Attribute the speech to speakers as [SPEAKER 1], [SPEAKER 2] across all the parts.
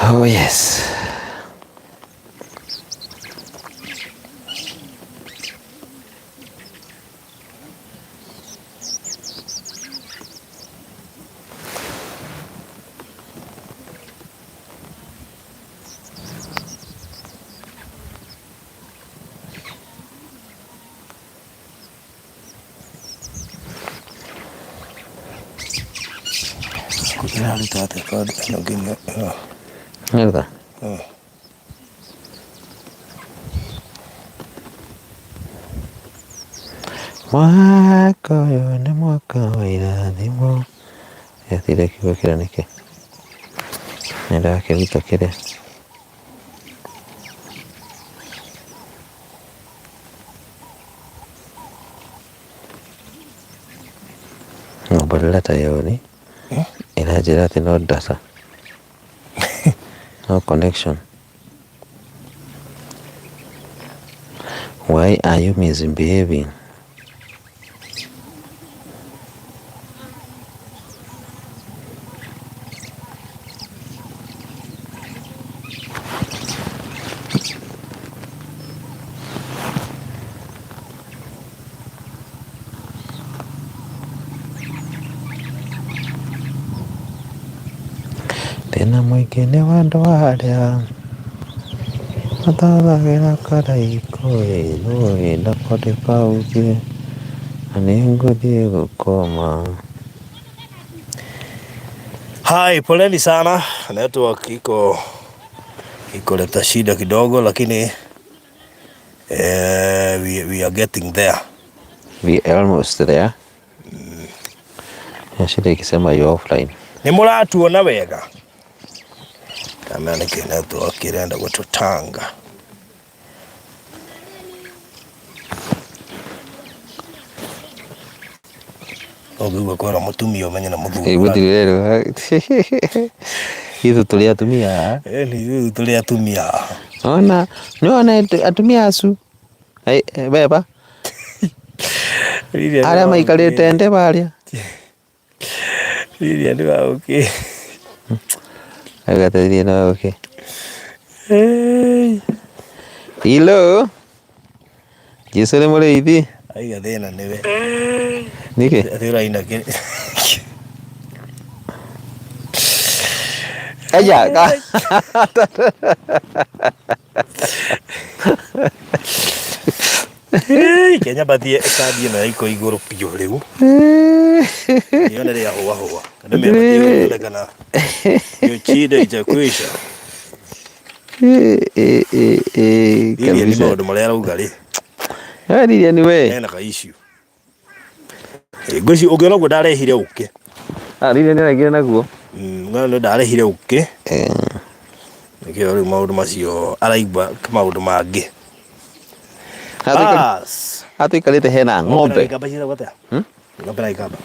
[SPEAKER 1] Oh yes.
[SPEAKER 2] Ĩraruta atĩa kandi ĩno nginya ĩno?
[SPEAKER 1] Nĩruta? Mwaka ũyũ nĩ mwaka wa irathimo. Gĩatire kiugo kĩrĩa nĩkĩ? Nĩndakĩruta kĩrĩa. Ngomborera ta yoni ĩranjĩra atĩ no data no connection. Why are you misbehaving? Thĩna mũingĩ nĩ wa andũ arĩa matahũthagĩra karaikũ ĩ ndakondĩka ũngĩ na nĩngũthiĩ gũkoma.
[SPEAKER 2] Hai, poleni sana, network iko leta shida kidogo, lakini we are getting there.
[SPEAKER 1] We are almost there. Mm. Shida ikisema you offline.
[SPEAKER 2] Nĩ mũratuona wega kana nĩkĩ network ĩrenda gũtũtanga? Ũngĩigua kwĩra mũtumia ũmenye na mũthuri.
[SPEAKER 1] Mũthuri ithu tũrĩ atumia.
[SPEAKER 2] Ĩni ithuĩ tũrĩ atumia.
[SPEAKER 1] Ona nĩwona atumia acu beba arĩa maikarĩte ndĩ barĩa.
[SPEAKER 2] Lilian nĩ wa ũkĩ.
[SPEAKER 1] Agata Lilian wa ũkĩ. Hello. Jesu nĩ mũrĩithi.
[SPEAKER 2] Aiga thĩna nĩwe.
[SPEAKER 1] Nĩkĩ?
[SPEAKER 2] Atĩ ũraina kĩ.
[SPEAKER 1] Aya.
[SPEAKER 2] Kenya bathie kandi ĩno ya iko igũrũ biũ rĩu. Ĩyo nĩ rĩa hũa hũa. Nĩ mĩbatie gũthondekana. Hiyo shida itakwisha. Lilian nĩ maũndũ marĩa arauga rĩ.
[SPEAKER 1] Lilian we.
[SPEAKER 2] Ena ka issue. Ngwĩciria ũngĩona ũguo ndarehire ũkĩ.
[SPEAKER 1] Ah, Lilian nĩaraingĩra naguo.
[SPEAKER 2] Ng'ano ndarehire ũkĩ. Nĩkĩo rĩu maũndũ macio araigua maũndũ mangĩ. Bas.
[SPEAKER 1] Atũikarĩte hena ng'ombe.
[SPEAKER 2] Gĩkamba ciĩtagwo atĩa? Ng'ombe na gĩkamba.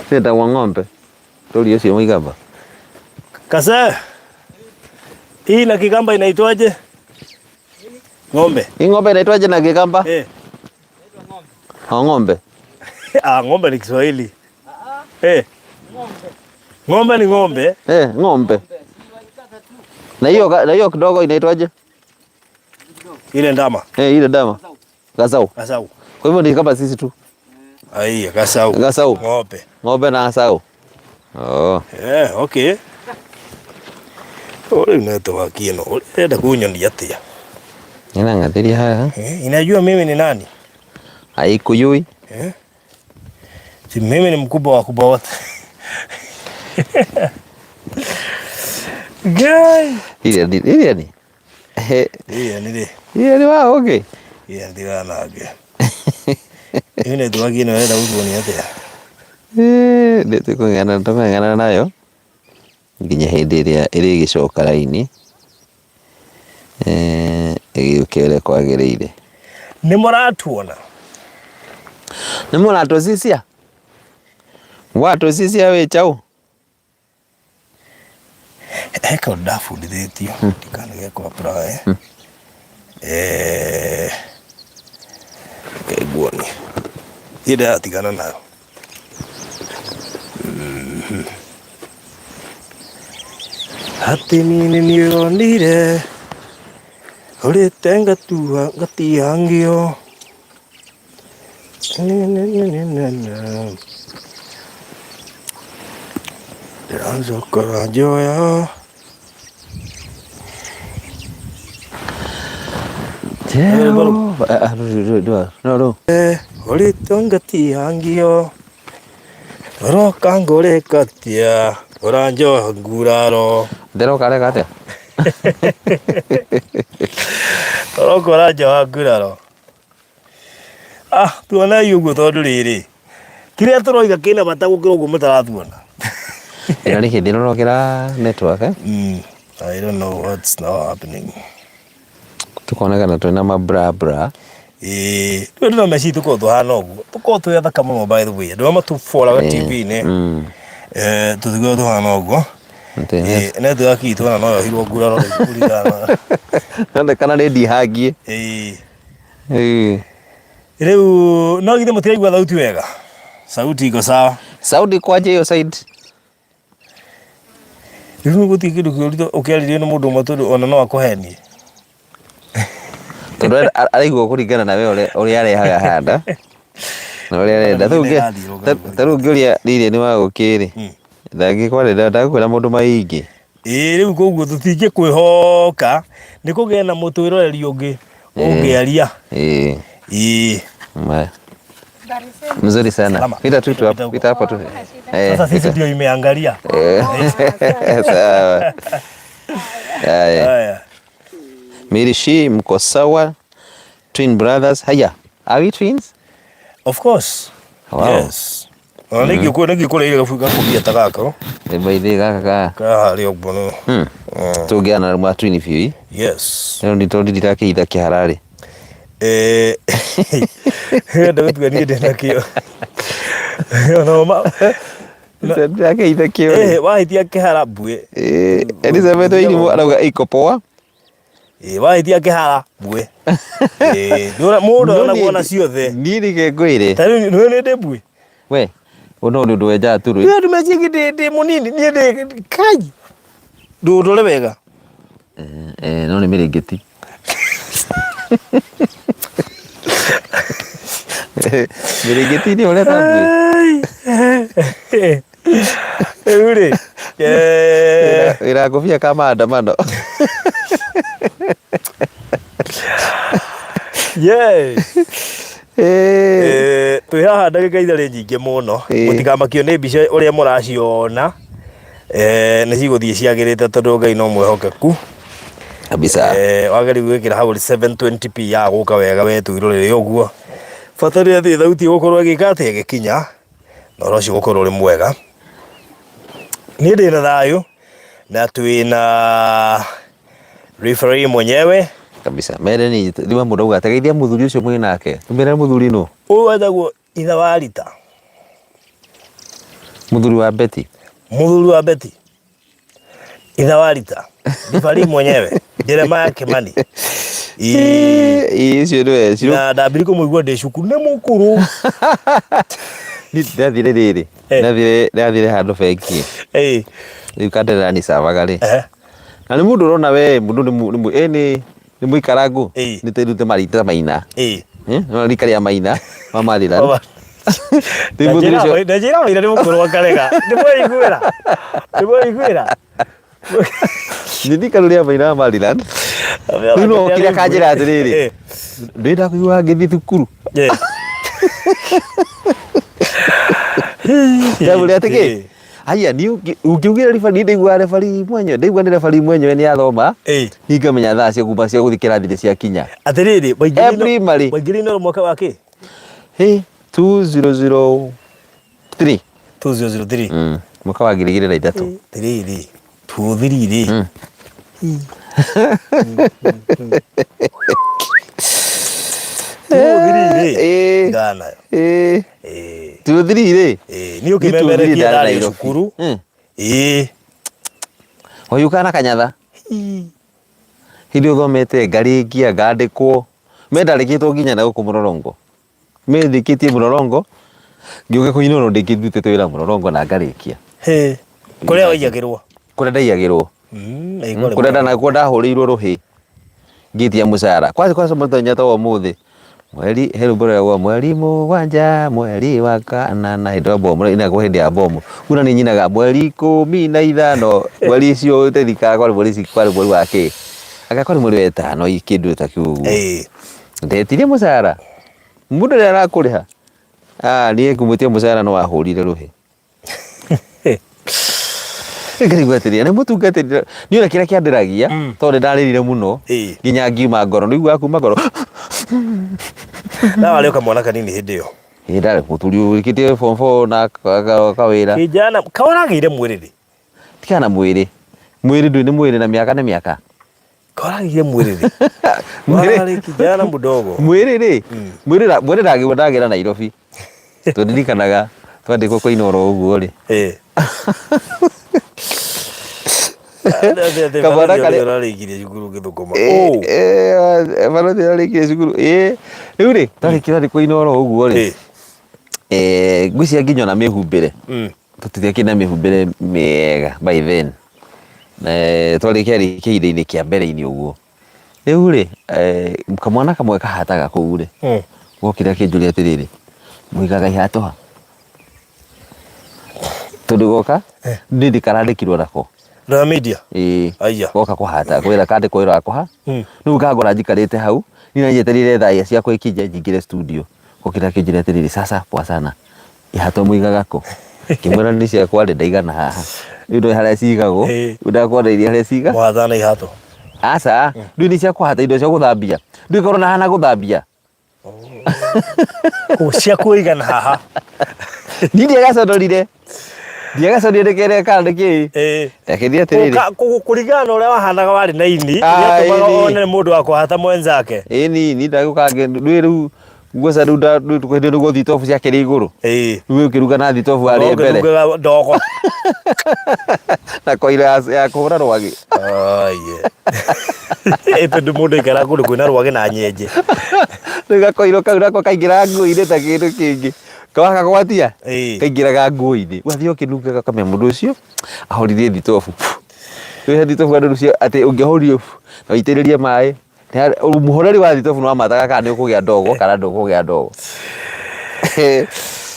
[SPEAKER 1] Ciĩtagwo ng'ombe. Tũri ũcio mũigamba.
[SPEAKER 2] Kase. Hii na Kikamba inaitwaje? Ng'ombe.
[SPEAKER 1] Hii ng'ombe inaitwaje na Kikamba?
[SPEAKER 2] Eh.
[SPEAKER 1] Oh, ng'ombe.
[SPEAKER 2] Ah, ng'ombe ni Kiswahili. Eh. Ng'ombe ni ng'ombe.
[SPEAKER 1] Eh, ng'ombe. Na hiyo kidogo inaitwaje?
[SPEAKER 2] Ile ndama.
[SPEAKER 1] Eh, ile ndama. Gasau.
[SPEAKER 2] Gasau.
[SPEAKER 1] Kwa hivyo ni kama sisi tu.
[SPEAKER 2] Ai, gasau.
[SPEAKER 1] Gasau.
[SPEAKER 2] Ng'ombe.
[SPEAKER 1] Ng'ombe na gasau. Oh.
[SPEAKER 2] Eh, okay. Rĩu network ĩno ũrenda kunyonia atĩa?
[SPEAKER 1] Nĩnang'athĩria haha.
[SPEAKER 2] Eh, inajua mimi ni nani?
[SPEAKER 1] Haikujui.
[SPEAKER 2] Eh? Si mimi ni mkubwa wa kubwa wote. Guy.
[SPEAKER 1] Ile ile ni.
[SPEAKER 2] Ile ni ile.
[SPEAKER 1] Ile ni wa okay.
[SPEAKER 2] Ile ndiranange. Ĩyo network ĩno ĩrenda gũtuonia atĩa?
[SPEAKER 1] Eh, nĩtũkũng'ang'ana tũkũng'ang'ana nayo nginya hĩndĩ ĩrĩa ĩrĩgĩcoka raini ĩgĩũke ũrĩa kwagĩrĩire.
[SPEAKER 2] Nĩ mũratuona?
[SPEAKER 1] Nĩ mũratũcicia? Watũcicia wĩ kyaũ?
[SPEAKER 2] He kaũndũ ndabundithĩtio ndikanage kũ apply. Eh, reke nguonie. Niĩ ndĩratigana nayo. Atĩ niĩ nĩ niĩ ũronire ũrĩte ngatua ngatihangio. Ndĩracoka njoya.
[SPEAKER 1] Jehova. Ah, ah, rũu, rũu, rũu, no rũu.
[SPEAKER 2] Ũrĩte ngatihangio. Ũroka ngũrĩkatia ũranjoha nguraro.
[SPEAKER 1] Ndĩroka areka atĩa?
[SPEAKER 2] Ũroka ũranjoha nguraro. Ah, tuonai ũguo tondũ rĩrĩ kĩrĩa tũroiga kĩna bata gũkĩra ũguo mũtaratuona.
[SPEAKER 1] Ĩno nĩ kĩndĩ ĩrorokera network eh?
[SPEAKER 2] I don't know what's now happening.
[SPEAKER 1] Tukonekana twĩna ma bra bra.
[SPEAKER 2] Ĩĩ, rĩu ndĩrona meci tũkorwo tũhana ũguo. Tũkorwo twĩ athaka mũno by the way. Andũ arĩa matũboraga TV-inĩ. Eh, tũtikorwo tũhana ũguo.
[SPEAKER 1] Ĩĩ,
[SPEAKER 2] network itũ ona no yohirwo nguraro rĩu kũringana na.
[SPEAKER 1] Onekana nĩ ndihangie.
[SPEAKER 2] Ĩĩ.
[SPEAKER 1] Ĩĩ.
[SPEAKER 2] Rĩu no githĩ mũtiraigua thauti wega? Sauti iko sawa.
[SPEAKER 1] Sauti kwanje hiyo side.
[SPEAKER 2] Rĩu gũtirĩ kĩndũ kĩũru ũkĩarĩrio nĩ mũndũ ũmwe tondũ ona no akũhenie.
[SPEAKER 1] Tondũ araigua kũringana na we ũrĩa arehaga handa na ũrĩa arenda. Ta rĩu ũngĩũria Lilian wa gũkĩ rĩ, ndangĩkwarĩra ndagũkwĩra maũndũ maingĩ.
[SPEAKER 2] Ĩĩ rĩu koguo tũtingĩkwĩhoka nĩ kũgĩe na mũtwĩroreri ũngĩ ũngĩaria.
[SPEAKER 1] Ĩĩ.
[SPEAKER 2] Ĩĩ.
[SPEAKER 1] Mzuri sana.
[SPEAKER 2] Salama.
[SPEAKER 1] Pita tu tu hapo, pita hapo tu. Eh,
[SPEAKER 2] Sasa sisi
[SPEAKER 1] pita.
[SPEAKER 2] ndio imeangalia.
[SPEAKER 1] Eh. Sawa. Haya.
[SPEAKER 2] Haya.
[SPEAKER 1] Mirishi mko sawa? Twin brothers. Haya. Are we twins?
[SPEAKER 2] Of course.
[SPEAKER 1] Wow.
[SPEAKER 2] Yes. Ona ningĩ kũ ningĩ kũrĩa ile gabubia ta gaka.
[SPEAKER 1] Nĩ baithĩ gaka ka.
[SPEAKER 2] Kaharĩa ũguo no.
[SPEAKER 1] Tũngĩana ma twin biũ.
[SPEAKER 2] Yes.
[SPEAKER 1] Rĩu nĩ tondũ ndirakĩitha kĩhararĩ.
[SPEAKER 2] Eh. Enda gũtua niĩ ndĩ nakĩo. Ona ma
[SPEAKER 1] Ndirakĩitha kĩo.
[SPEAKER 2] Eh, wahĩtia kĩhara mbuĩ.
[SPEAKER 1] Eh, Elizabeth Wairimu arauga iko poa.
[SPEAKER 2] Ĩ wahĩtia kĩhara mbuĩ. Ĩ mũndũ onagwo na ciothe.
[SPEAKER 1] Niĩ reke ngwĩre.
[SPEAKER 2] Ta rĩu nĩ nĩ ndĩ mbuĩ.
[SPEAKER 1] We, ũyũ no ũndũ wenjaga turu.
[SPEAKER 2] Rĩu andũ mecirie ndĩ ndĩ mũnini niĩ ndĩ kai. Ndũndore wega.
[SPEAKER 1] Eh, no nĩ mĩrĩngĩti. Mĩrĩngĩti nĩ ũreta mbuĩ.
[SPEAKER 2] Rĩu rĩ eh,
[SPEAKER 1] Wĩra ngũbia ka maandamano.
[SPEAKER 2] Yes.
[SPEAKER 1] Eh.
[SPEAKER 2] Eh, twĩ haha ndagĩka itharĩ nyingĩ mũno
[SPEAKER 1] Ĩĩ.
[SPEAKER 2] mũtikamakio nĩ mbica ũrĩa mũraciona. Eh, nĩ cigũthiĩ ciagĩrĩte tondũ Ngai no mwĩhokeku.
[SPEAKER 1] Kabisa.
[SPEAKER 2] Eh, wagĩrĩirwo gwĩkĩra hau 720p ya gũka wega we twĩrorere ũguo. Bata nĩ atĩ thauti ĩgũkorwo ĩgĩka atĩ ĩgĩkinya na ũhoro ũcio ũgũkorwo ũrĩ mwega. Niĩ ndĩ na thayũ na twĩna referee mwenyewe.
[SPEAKER 1] Kabisa. Mere ni thima mũndũ auga tegeithia mũthuri ũcio mwĩ nake. Tumĩre mũthuri nũ?
[SPEAKER 2] Ũyũ wetagwo ithe wa Rita.
[SPEAKER 1] Mũthuri wa Betty.
[SPEAKER 2] Mũthuri wa Betty. Ithe wa Rita. Referee mwenyewe. Jeremiah Kimani. Ĩĩ.
[SPEAKER 1] Ĩĩ ũcio nĩwe. Ciro.
[SPEAKER 2] Na ndambire kũmũigua ndĩ cukuru nĩ mũkũrũ.
[SPEAKER 1] Niĩ ndathire rĩrĩ.
[SPEAKER 2] Eh.
[SPEAKER 1] Ndathire handũ bengi.
[SPEAKER 2] Ĩĩ.
[SPEAKER 1] Rĩu kandera ni cavaga rĩ.
[SPEAKER 2] Ehe.
[SPEAKER 1] Na nĩ mũndũ ũrona we mũndũ nĩ ĩ nĩ mũikarangu.
[SPEAKER 2] Ĩĩ.
[SPEAKER 1] Nĩ tĩrute marita maina.
[SPEAKER 2] Ĩĩ.
[SPEAKER 1] Eh, no rika rĩa maina ma Maryland. Rĩu mũthuri ũcio
[SPEAKER 2] Ndanjĩra maina nĩ mũkũrũ akarega. Nĩ mweiguĩra. Nĩ mweiguĩra.
[SPEAKER 1] Nĩ rika rĩa maina ma Maryland. Rĩu no okire akanjĩra atĩrĩrĩ.
[SPEAKER 2] Eh.
[SPEAKER 1] Ndĩrenda kũigua ngĩthiĩ thukuru.
[SPEAKER 2] Eh.
[SPEAKER 1] Ndamwĩra atĩ kĩ? Haya ni ũngiugire referee ndaigua referee mwenyewe ndaigua nĩ referee mwenyewe nĩ athoma.
[SPEAKER 2] Ĩĩ.
[SPEAKER 1] Niĩ ngamenya thaa cia kuma cia gũthiĩ kĩrathi nĩ ciakinya.
[SPEAKER 2] Atĩrĩrĩ,
[SPEAKER 1] Eh, primary.
[SPEAKER 2] waingĩrire mwaka wa kĩ?
[SPEAKER 1] Hey, 2003.
[SPEAKER 2] 2003.
[SPEAKER 1] Mwaka wa 2003.
[SPEAKER 2] Atĩrĩrĩ, 2003 rĩ. Rĩ.
[SPEAKER 1] Ĩĩ.
[SPEAKER 2] Tigana nayo.
[SPEAKER 1] Ĩĩ.
[SPEAKER 2] Ĩĩ.
[SPEAKER 1] 2003 rĩ.
[SPEAKER 2] Ĩĩ, niĩ ũkĩmemerekia ndarĩ cukuru. Ĩĩ.
[SPEAKER 1] Ũyũ kana kanyatha. Hĩndĩ ũthomete ngarĩkia ngandĩkwo. Me ndarĩkĩtwo nginya na gũkũ Mũrorongo. Me ndĩkĩtie Mũrorongo ngĩũka kũinũrwo ndĩkĩtie wĩra Mũrorongo na ngarĩkia.
[SPEAKER 2] Hĩ. Kũrĩa waiyagĩrwo.
[SPEAKER 1] Kũrĩa ndaiyagĩrwo.
[SPEAKER 2] Ĩ kwarĩ
[SPEAKER 1] Kũrĩa
[SPEAKER 2] mũno.
[SPEAKER 1] ndanakuo ndahũrĩirwo rũhĩ ngĩtia mũcara. Kwanza kwanza mũthenya ta wa ũmũthĩ mweri he rwĩmbo rwĩragwo mweri mũgwanja mweri wa kanana hĩndĩ ya bomu inagwo hĩndĩ ya bomu. Kuna niĩ nyinaga mweri 15 mweri ũcio ũtethikaga kwarĩ mweri kwarĩ mweri wa kĩ anga kwarĩ mweri wa ĩtano kĩndũ ta kĩu ũguo.
[SPEAKER 2] Ĩĩ.
[SPEAKER 1] Ndetirie mũcara mũndũ ũrĩa arakũrĩha ah niĩ ngũmwĩtia mũcara no wahũrire rũhĩ. Ngarigwo atĩrĩrĩ nĩ mũtungatĩri niĩ ona kĩrĩa kĩandĩragia tondũ nĩ ndarĩrire mũno
[SPEAKER 2] Ĩĩ.
[SPEAKER 1] nginya ngiuma ngoro nĩ ũiguaga kuma ngoro
[SPEAKER 2] Na warĩ o kamwana kanini hĩndĩ ĩyo.
[SPEAKER 1] Ĩĩ ndarĩ mũthuri wĩkĩtie form four na kawĩra.
[SPEAKER 2] Kijana kawaragĩire mwĩrĩ rĩ?
[SPEAKER 1] Tigana na mwĩrĩ. Mwĩrĩ ndũĩ nĩ mwĩrĩ na mĩaka nĩ mĩaka.
[SPEAKER 2] Kawaragĩire mwĩrĩ rĩ? Warĩ kijana mdogo.
[SPEAKER 1] Mwĩrĩ rĩ, mwĩrĩ mwĩrĩ ndagĩra ndagĩra Nairobi. Tũririkanaga twandĩkwo kũina oro ũguo rĩ.
[SPEAKER 2] Ĩĩ.
[SPEAKER 1] Kamwana karĩa
[SPEAKER 2] ũrarĩkirie cukuru gĩthũkũma.
[SPEAKER 1] Ĩĩ, barũthi ũrarĩkirie cukuru. Ĩĩ, rĩu rĩ, twarĩkia twandĩkwo kũina oro ũguo rĩ. Ngwĩciria nginya ona mĩhumbĩre. Tũtiakĩrĩ na mĩhumbĩre mĩega by then. Twarĩkia kĩhinda-inĩ kĩa mbere-inĩ ũguo. Rĩu rĩ, kamwana kamwe kahataga kũu rĩ, gokire gakĩnjũria atĩrĩrĩ, mũigaga ihato ha? Tondũ goka, niĩ ndikarandĩkirwo nako.
[SPEAKER 2] Royal Media.
[SPEAKER 1] Ĩĩ.
[SPEAKER 2] Aya.
[SPEAKER 1] Goka kũhata, kwĩra kandĩkwo wĩra wa kũha. Rĩu ngangora njikarĩte hau, niĩ njetereire thaa ciakwa ikinye njingĩre studio. Gokire gakĩnjũria atĩrĩrĩ, sasa poa sana. Ihato mũigaga kũ? Ngĩmwĩra nĩ ciakwa rĩ ndaigana haha. Rĩu ndoĩ harĩa cigagwo,
[SPEAKER 2] Ĩĩ.
[SPEAKER 1] rĩu ndakwoneirie harĩa ciga.
[SPEAKER 2] Mũhatana na ihato.
[SPEAKER 1] Aca, rĩu nĩ cia kũhata indo cia gũthambia. Rĩu korwo na hana gũthambia.
[SPEAKER 2] Kũ cia kũigana haha.
[SPEAKER 1] Niĩ ndiagaconorire. Ndiagaconorire ndĩkere kana nĩ kĩĩ.
[SPEAKER 2] Ĩĩ.
[SPEAKER 1] Ndakĩthiĩ atĩrĩrĩ.
[SPEAKER 2] Kũringana na ũrĩa wahanaga warĩ na ini,
[SPEAKER 1] Ah,
[SPEAKER 2] gĩatũmaga
[SPEAKER 1] ĩni.
[SPEAKER 2] one mũndũ wa kũhata mwenzake.
[SPEAKER 1] Ĩni, niĩ ndagũka rĩu rĩu Ngwĩca rĩu nda- rĩu hĩndĩ ĩyo nĩguo thitobu ciakĩrĩ igũrũ.
[SPEAKER 2] Ĩĩ.
[SPEAKER 1] Rĩu ũkĩruga na thitobu harĩa mbere.
[SPEAKER 2] Ũkĩrungaga ndogo.
[SPEAKER 1] Na koiro ya, ya kũhũra rwagĩ.
[SPEAKER 2] Aiye. Ĩ tondũ mũndũ aikaraga kũndũ kwĩna rwagĩ na nyenje.
[SPEAKER 1] Rĩu gakoiro kau nako kaingĩraga nguo-inĩ ta kĩndũ kĩngĩ. Wakagwatia?
[SPEAKER 2] Ĩĩ.
[SPEAKER 1] Kaingĩraga nguo-inĩ. Wathiĩ ũkĩnungaga ũkamenya mũndũ ũcio ahoririe thitobu. Rĩu he thitobu andũ rĩu atĩ ũngĩhoria na ũitĩrĩrie maĩ Mũhoreri wa thitobu nĩ wamataga kana nĩ ũkũgĩa ndogo kana ndũkũgĩa ndogo.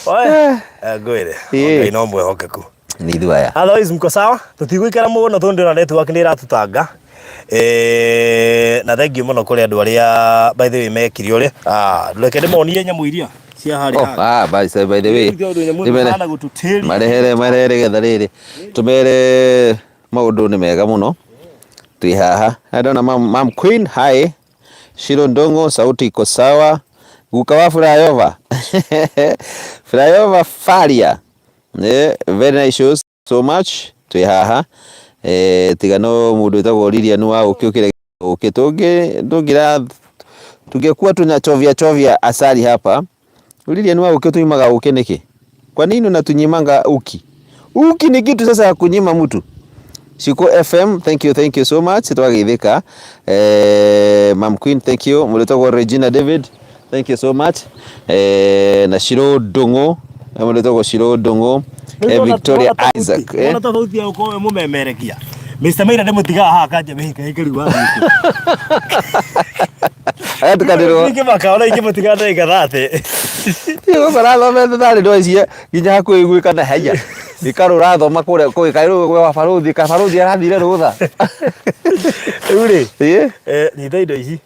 [SPEAKER 2] Oe, ngwĩre
[SPEAKER 1] Ĩĩ.
[SPEAKER 2] Ngai no mwĩhokeku.
[SPEAKER 1] Nĩ ithuĩ aya.
[SPEAKER 2] Otherwise mko sawa? Tũtigũikara mũno tondũ ndĩrona network nĩ ĩratũtanga. Eh, na thank you mũno kũrĩ andũ arĩa by the way mekire ũrĩa. Ah, reke ndĩmonie nyamũ iria cia harĩa
[SPEAKER 1] Oh,
[SPEAKER 2] haha.
[SPEAKER 1] ah, by, by the way.
[SPEAKER 2] Tondũ nyamũ
[SPEAKER 1] Ndĩmere-
[SPEAKER 2] ĩno ĩhana gũtũtĩria.
[SPEAKER 1] Marehere marehere getha rĩrĩ. Tũmere Maũndũ nĩ mega mũno twĩ haha. Na ndona mam, mam Queen, hi. Shiro Ndongo, sauti iko sawa. Guka wa Flyover. Flyover Faria. Eh, very nice shows so much. Twĩ haha. Eh, tiga no mũndũ wĩtagwo Lilian wa ũkĩ ũkĩre ũkĩ tũngĩ tũngĩra tungekuwa tunachovya chovya asali hapa. Lilian wa ũkĩ tuimaga ũkĩ nĩkĩ? Kwa nini unatunyimanga uki? Uki ni kitu sasa ya kunyima mtu. Shiko FM, thank you, thank you so much. Twageithĩka. Eh, Mam Queen, thank you. Mũrĩtagwo Regina David, thank you so much. Eh, na Shiro Ndung'u, mũrĩtagwo Shiro Ndung'u. Eh, Victoria Isaac. Eh.
[SPEAKER 2] Wona tofauti ya ũkorwo wĩ mũmemerekia. Mr. Maira ndĩmũtigaga haha kanja mĩhĩka ĩkĩrigwo athiĩte.
[SPEAKER 1] Agatukanĩrwo.
[SPEAKER 2] Ingĩmaka ona ingĩmũtiga ndagĩka 30.
[SPEAKER 1] Gũkora thomete tharĩ no icio nginya hakuhĩ iguĩka na haiya. Ikarũ ũrathoma kũrĩa kũĩ kaĩ rĩu gwa barũthi kabarũthi arathire rũtha.
[SPEAKER 2] Rĩu rĩ,
[SPEAKER 1] Ĩĩ.
[SPEAKER 2] nyita indo ici.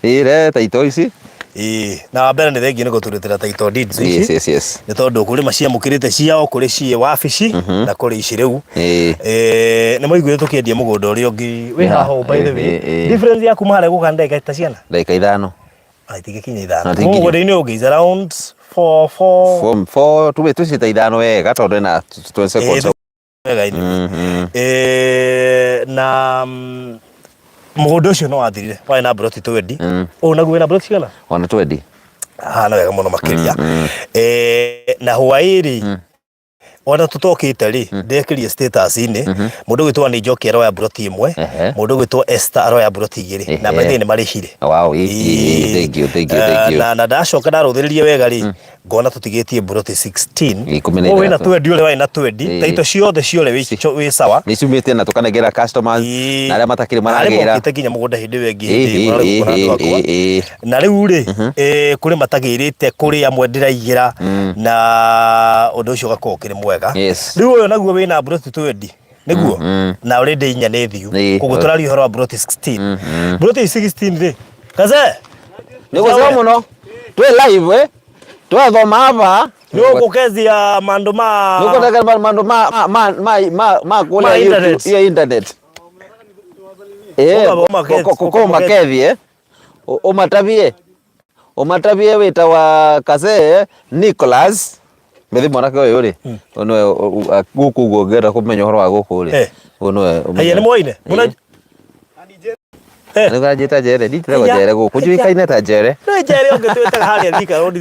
[SPEAKER 1] Ĩĩ reta ito ici.
[SPEAKER 2] Ĩĩ, na wa mbere nĩ thengiũ nĩ gũtũrutĩra title deeds ici.
[SPEAKER 1] Yes, yes, yes.
[SPEAKER 2] Nĩ tondũ kũrĩ maciamũkĩrĩte ciao, kũrĩ ciĩ wabici na kũrĩ ici rĩu.
[SPEAKER 1] Ĩĩ.
[SPEAKER 2] Nĩ mwaiguire tũkĩendia mũgũnda ũrĩa ũngĩ wĩ haha ũũ by the way.
[SPEAKER 1] Ĩĩ, ĩĩ.
[SPEAKER 2] Difference ya kuma harĩa gũka nĩ ndagĩka ta cigana?
[SPEAKER 1] Ndagĩka ithano.
[SPEAKER 2] Ah, itingĩkinya ithano.
[SPEAKER 1] No, itingĩkinya.
[SPEAKER 2] Mũgũnda-inĩ ũngĩ is around 4 4
[SPEAKER 1] Four, four, tuwe twĩcite ithano wega tondũ ĩna 20 seconds.
[SPEAKER 2] Wega anyway. Na mũgũnda ũcio no wathirire warĩ na mburoti twendi. Ũũ naguo wĩna mburoti cigana?
[SPEAKER 1] Ona twendi.
[SPEAKER 2] Hana wega mũno makĩria. Na hwaĩ-rĩ, Ona tũtokĩte rĩ, ndekĩrie status-inĩ, mũndũ ũgwĩtwo Anĩ Njoki aroya mburoti ĩmwe, mũndũ ũgwĩtwo Esther aroya mburoti igĩrĩ, na by the way nĩ marĩhire.
[SPEAKER 1] Wow, ĩ, thank you, thank you, thank you.
[SPEAKER 2] Na ndacoka ndarũthĩrĩria wega rĩ, ngona tũtigĩtie mburoti 16.
[SPEAKER 1] Ikũmi na
[SPEAKER 2] Ũyũ wĩna
[SPEAKER 1] ithathatũ.
[SPEAKER 2] twendi ũrĩa warĩ na twendi, taito ciothe ciore wĩ sawa.
[SPEAKER 1] Nĩ ciumĩte na tũkanengera customers na arĩa matakĩrĩ
[SPEAKER 2] Arĩa
[SPEAKER 1] maragĩra.
[SPEAKER 2] mokĩte nginya mũgũnda hĩndĩ ĩyo ĩngĩ, hĩndĩ ĩyo marĩ gũkũ na andũ akwa. Na rĩu rĩ, kũrĩ matagĩrĩte, kũrĩ amwe ndĩraigĩra, na ũndũ ũcio ũgakorwo ũkĩrĩ mwega. Rĩu ũyũ naguo wĩna mburoti twendi, nĩguo? Na already inya nĩ thiu. Koguo tũraria ũhoro wa mburoti 16. Mburoti 16 rĩ, Kazee?
[SPEAKER 1] Nĩ gũceo mũno. Twĩ live eh? Twathoma hapa.
[SPEAKER 2] Nĩ ũgũkezia mandũ ma
[SPEAKER 1] Nĩ ũkũtheka mandũ ma ma ma ma ma
[SPEAKER 2] Ma
[SPEAKER 1] kũrĩa
[SPEAKER 2] internet.
[SPEAKER 1] YouTube, ya internet. Eh,
[SPEAKER 2] Ũka-
[SPEAKER 1] kũmakethie. Ũmatavie ũmatavie wĩtawa Kasee Nicholas Mĩthi mwanake ũyũ rĩ ũyũ nĩwe gũkũ ũguo ũngĩenda kũmenya ũhoro wa gũkũ rĩ ũyũ nĩwe
[SPEAKER 2] Haya nĩ mwoine? Mũna
[SPEAKER 1] Nĩ ũranjĩta Njere, nditĩragwo Njere gũkũ, njũĩkaine ta Njere.
[SPEAKER 2] Nĩ Njere ũngĩtwĩtaga harĩa Thika Road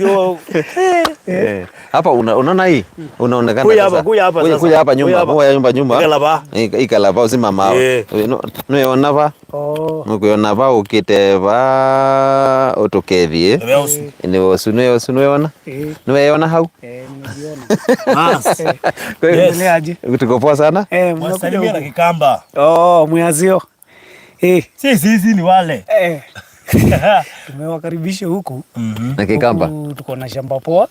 [SPEAKER 1] Hapa unaona hii? Unaonekana
[SPEAKER 2] Kuja hapa, kuja hapa sasa.
[SPEAKER 1] Kuja hapa nyuma,
[SPEAKER 2] Kuja
[SPEAKER 1] kuja nyumba nyuma.
[SPEAKER 2] Ikala ba.
[SPEAKER 1] Ikala ba usimama hao. Nĩwona ba?
[SPEAKER 3] Oh.
[SPEAKER 1] Nĩũkwĩona ba ũkĩte ba ũtũkethie.
[SPEAKER 2] Nĩwe ũcio.
[SPEAKER 1] Nĩwe ũcio, nĩwe ũcio, nĩwona? Nĩweyona hau?
[SPEAKER 3] Eh, nimejiona.
[SPEAKER 2] Bas.
[SPEAKER 1] Yes.
[SPEAKER 3] Endeleaje?
[SPEAKER 1] Tuko poa sana.
[SPEAKER 3] Eh, mnakuja
[SPEAKER 2] Wasalimia na
[SPEAKER 3] huku.
[SPEAKER 2] Kikamba.
[SPEAKER 3] Oh, mwazio. Eh,
[SPEAKER 2] Si sisi ni wale.
[SPEAKER 3] eh. Tumewakaribisha huku.
[SPEAKER 1] Na Kikamba.
[SPEAKER 3] Huku tuko na shamba poa.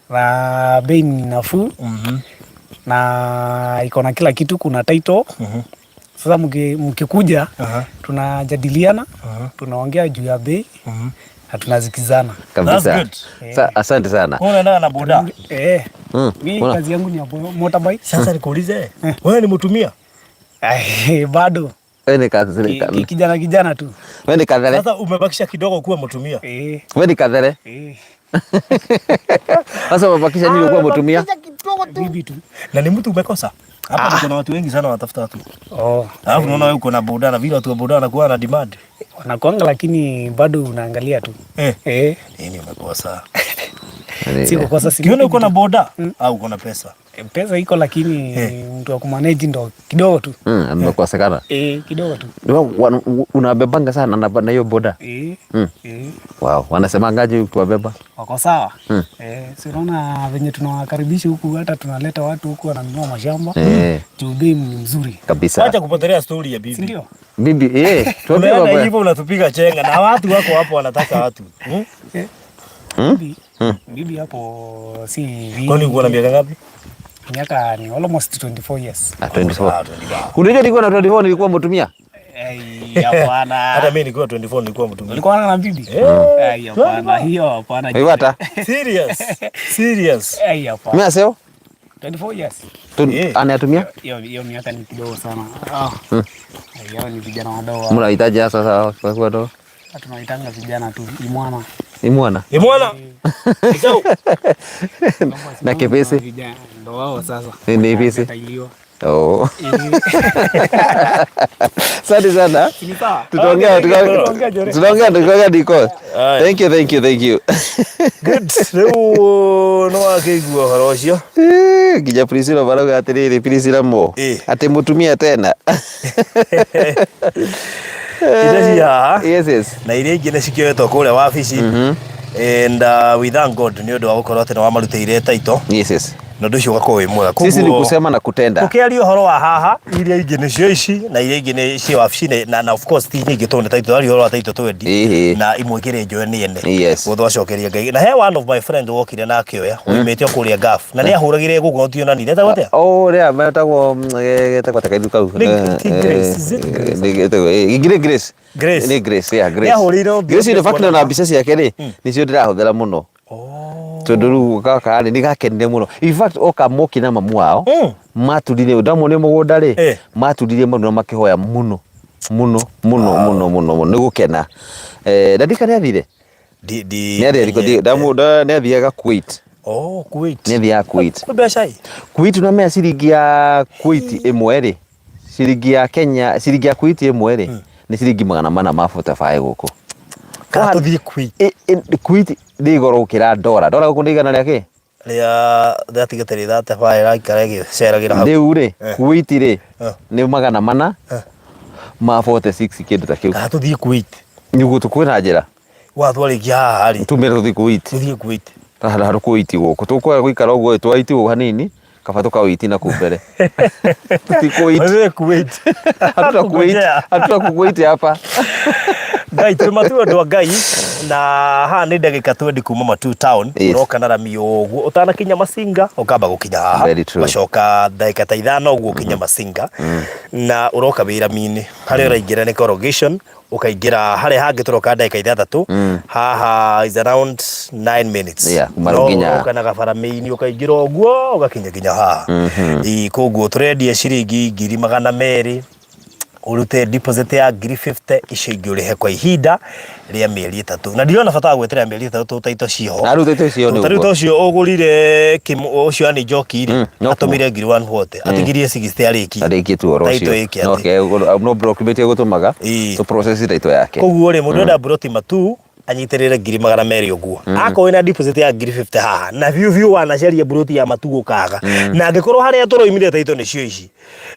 [SPEAKER 3] Na bei ni nafuu. Na iko na kila kitu, kuna title. Sasa mkikuja tunajadiliana, tunaongea juu ya bei na tunazikizana.
[SPEAKER 1] Kabisa.
[SPEAKER 2] That's good.
[SPEAKER 1] Asante sana.
[SPEAKER 2] Wewe unaenda na boda.
[SPEAKER 3] Mi kazi yangu ni ya motorbike.
[SPEAKER 2] Sasa nikuulize, wewe ni mtumia?
[SPEAKER 3] Bado.
[SPEAKER 1] Wewe ni kazi.
[SPEAKER 3] Kijana kijana tu.
[SPEAKER 1] Wewe ni kadhere.
[SPEAKER 2] Sasa umebakisha kidogo kuwa mtumia.
[SPEAKER 1] Wewe ni kadhere. Sasa umebakisha nini kuwa mtumia?
[SPEAKER 3] Bibi tu.
[SPEAKER 2] Na ni mtu umekosa? Hapa kuna watu wengi sana wanatafuta watu. Alafu unaona wewe uko na boda na vile watu wa boda wanakuwa na demand.
[SPEAKER 3] Wanakuanga lakini bado unaangalia tu.
[SPEAKER 2] Nini umekosa?
[SPEAKER 3] Si kukosa, si
[SPEAKER 2] Ukiona uko na boda au uko na pesa?
[SPEAKER 3] Pesa iko lakini mtu wa kumanage ndo kidogo tu.
[SPEAKER 1] Amekosekana.
[SPEAKER 3] Kidogo tu.
[SPEAKER 1] Unabebanga sana na hiyo boda? Wow, wanasemangaje ukiwabeba?
[SPEAKER 3] Wako sawa. Si unaona venye tunawakaribisha huku, hata tunaleta watu huku wananunua mashamba. Juu bei ni mzuri.
[SPEAKER 1] Kabisa.
[SPEAKER 2] Acha kupotelea story ya bibi.
[SPEAKER 3] Si ndio?
[SPEAKER 1] Bibi, tuambie
[SPEAKER 2] Unaenda
[SPEAKER 1] baba.
[SPEAKER 2] hivyo unatupiga chenga na watu wako hapo wanataka watu.
[SPEAKER 3] Bibi, bibi hapo si vingi.
[SPEAKER 2] Kwani uko na miaka ngapi?
[SPEAKER 3] Miaka ni almost 24 years.
[SPEAKER 1] 24.
[SPEAKER 2] 24.
[SPEAKER 1] Unajua nilikuwa na 24 nilikuwa mtumia?
[SPEAKER 3] Hapana.
[SPEAKER 2] Hata mimi nilikuwa 24 nilikuwa mtumia.
[SPEAKER 3] Ulikuwa na bibi? Hapana, hiyo hapana.
[SPEAKER 1] Wewe hata?
[SPEAKER 2] Serious. Serious.
[SPEAKER 3] Hapana.
[SPEAKER 1] Mimi aseo?
[SPEAKER 3] 24 years.
[SPEAKER 1] Anatumia?
[SPEAKER 3] Hiyo miaka ni kidogo sana. Hiyo ni vijana wadogo.
[SPEAKER 1] Mnahitaji hasa sasa kwa wadogo?
[SPEAKER 3] Tunaitanga vijana tu, imwana.
[SPEAKER 1] Imwana.
[SPEAKER 2] Imwana.
[SPEAKER 1] Na kipesi?
[SPEAKER 3] Vijana ndo wao sasa.
[SPEAKER 1] Ni kipesi?
[SPEAKER 3] Wametailiwa.
[SPEAKER 1] Oh. Asante sana.
[SPEAKER 3] Ni sawa.
[SPEAKER 1] Tutaongea, tutaongea, tutaongea Niko. Thank you, thank you, thank you.
[SPEAKER 2] Good. Rĩu nĩ wakĩigua ũhoro ũcio.
[SPEAKER 1] Nginya Priscilla marauga atĩrĩrĩ, Priscilla mo. Atĩ mũtumia tena.
[SPEAKER 2] Indo ci haha.
[SPEAKER 1] Yes, yes.
[SPEAKER 2] Na iria ingĩ nĩ cikĩoetwo kũrĩa wabici. And we thank God nĩ ũndũ wa gũkorwo atĩ nĩ wamarutĩire title.
[SPEAKER 1] Yes, yes.
[SPEAKER 2] Na ũndũ ũcio ũgakorwo wĩ mwega.
[SPEAKER 1] Sisi ni
[SPEAKER 2] Koguo
[SPEAKER 1] kusema na kutenda.
[SPEAKER 2] Tũkĩaria ũhoro wa haha, iria ingĩ nĩcio ici na iria ingĩ nĩ cia wabici na of course ti nyingĩ tondũ nĩ title, tũraria ũhoro wa title twendi. Na imwe ikĩrĩ njoe nĩ ene.
[SPEAKER 1] Yes.
[SPEAKER 2] Koguo twacokeria Ngai. Na he one of my friend wokire na akĩoya, oimĩte o kũrĩa Gulf. Na nĩ ahũragire gũkũ no tionanire. Etagwo atĩa?
[SPEAKER 1] Oh, rĩa, metagwo, etagwo atĩa kairĩtu kau?
[SPEAKER 2] Nĩ ti Grace, is it Grace?
[SPEAKER 1] Nĩ etagwo, nĩ Grace.
[SPEAKER 2] Grace.
[SPEAKER 1] Nĩ Grace, yeah, Grace.
[SPEAKER 2] Nĩ ahũrĩire ũthiũ
[SPEAKER 1] Grace, in fact,
[SPEAKER 2] kuona.
[SPEAKER 1] na mbica ciake rĩ, nĩcio ndĩrahũthĩra mũno. Tondũ rĩu gaka rĩ, nĩ gakenire mũno. In fact, oka moki na mamu wao, maturirie, ndamuonire mũgũnda rĩ, maturirie maru na makĩhoya mũno, mũno, mũno, mũno, mũno, mũno, nĩ gũkena. Na ndika nĩ athire?
[SPEAKER 2] Di,
[SPEAKER 1] Nĩ athire, nĩ athiaga Kuwait.
[SPEAKER 2] Oh, Kuwait.
[SPEAKER 1] Nĩ athiaga Kuwait.
[SPEAKER 2] Kwĩ mbeca ĩ?
[SPEAKER 1] Kuwait unamenya ciringi ya Kuwait ĩmwe rĩ, ciringi ya Kenya, ciringi ya Kuwait ĩmwe rĩ, nĩ ciringi magana mana ma forty five gũkũ.
[SPEAKER 2] Kana tũthiĩ Kuwait?
[SPEAKER 1] Kuwait nĩ igoro gũkĩra dola. Dola gũkũ nĩ igana rĩa kĩ?
[SPEAKER 2] Rĩa rĩatigĩte rĩ 35 ĩraikara ĩgĩceragĩra hau.
[SPEAKER 1] Rĩu rĩ,
[SPEAKER 2] Eh.
[SPEAKER 1] Kuwait rĩ,
[SPEAKER 2] Eh.
[SPEAKER 1] nĩ 400
[SPEAKER 2] Eh.
[SPEAKER 1] ma 46 kĩndũ ta kĩu.
[SPEAKER 2] Kana tũthiĩ Kuwait.
[SPEAKER 1] Nĩguo tũkwĩna njĩra.
[SPEAKER 2] Wa twarĩkia haha rĩ.
[SPEAKER 1] Tumĩre tũthiĩ Kuwait.
[SPEAKER 2] Tũthiĩ Kuwait.
[SPEAKER 1] Handũ handũ Kuwait gũkũ. Tũkwaga gũikara ũguo twaiti ũguo hanini kaba tũkawĩiti na kũu mbere. Tũthiĩ Kuwait.
[SPEAKER 2] Tũthiĩ Kuwait.
[SPEAKER 1] Hatuna Kuwait.
[SPEAKER 2] Kungojea.
[SPEAKER 1] Hatuna Kuwait hapa.
[SPEAKER 2] Ngai twĩ matu andũ a Ngai na haha nĩ ndagĩka 20 kuma Matu town.
[SPEAKER 1] Yes.
[SPEAKER 2] Ũroka na rami ũguo ũtanakinya Masinga ũkamba gũkinya haha.
[SPEAKER 1] Very true.
[SPEAKER 2] Ũgacoka ndagĩka ta 5 ũguo ũkinye Masinga na ũroka wĩ rami-inĩ harĩa ũraingĩra nĩ corrugation ũkaingĩra harĩa hangĩ tũroka ndagĩka 6 haha is around 9 minutes.
[SPEAKER 1] Yeah, kuma
[SPEAKER 2] No
[SPEAKER 1] nginya-
[SPEAKER 2] ũroka na gabara mĩini ũkaingĩra ũguo ũgakinya nginya haha. Ĩĩ, koguo tũrendia ciringi 200,000 ũrute deposit ya 50,000 icio ingĩ ũrĩhe kwa ihinda rĩa mĩeri 3 na ndirona bata wa gweterera mĩeri 3 tũtaito ciho.
[SPEAKER 1] Na rĩu taito ciho nĩ
[SPEAKER 2] Ta rĩu
[SPEAKER 1] ũguo.
[SPEAKER 2] ta ũcio ũgũrire ũcio ani Njoki rĩ,
[SPEAKER 1] No
[SPEAKER 2] atũmire 140,000 atigirie 60 arĩkie.
[SPEAKER 1] Arĩkie tu ũhoro
[SPEAKER 2] Taito
[SPEAKER 1] ũcio.
[SPEAKER 2] ĩke
[SPEAKER 1] No
[SPEAKER 2] atĩ.
[SPEAKER 1] ke no block bit ĩgũtũmaga.
[SPEAKER 2] Ĩĩ.
[SPEAKER 1] Tũ process taito yake.
[SPEAKER 2] Koguo rĩ, mũndũ enda mburoti Matu anyitĩrĩre 200,000 ũguo akorwo wĩna deposit ya 50,000 haha na biũ biũ wanacaria mburoti ya Matu ũkaga na angĩkorwo harĩa tũroimire taito nĩcio ici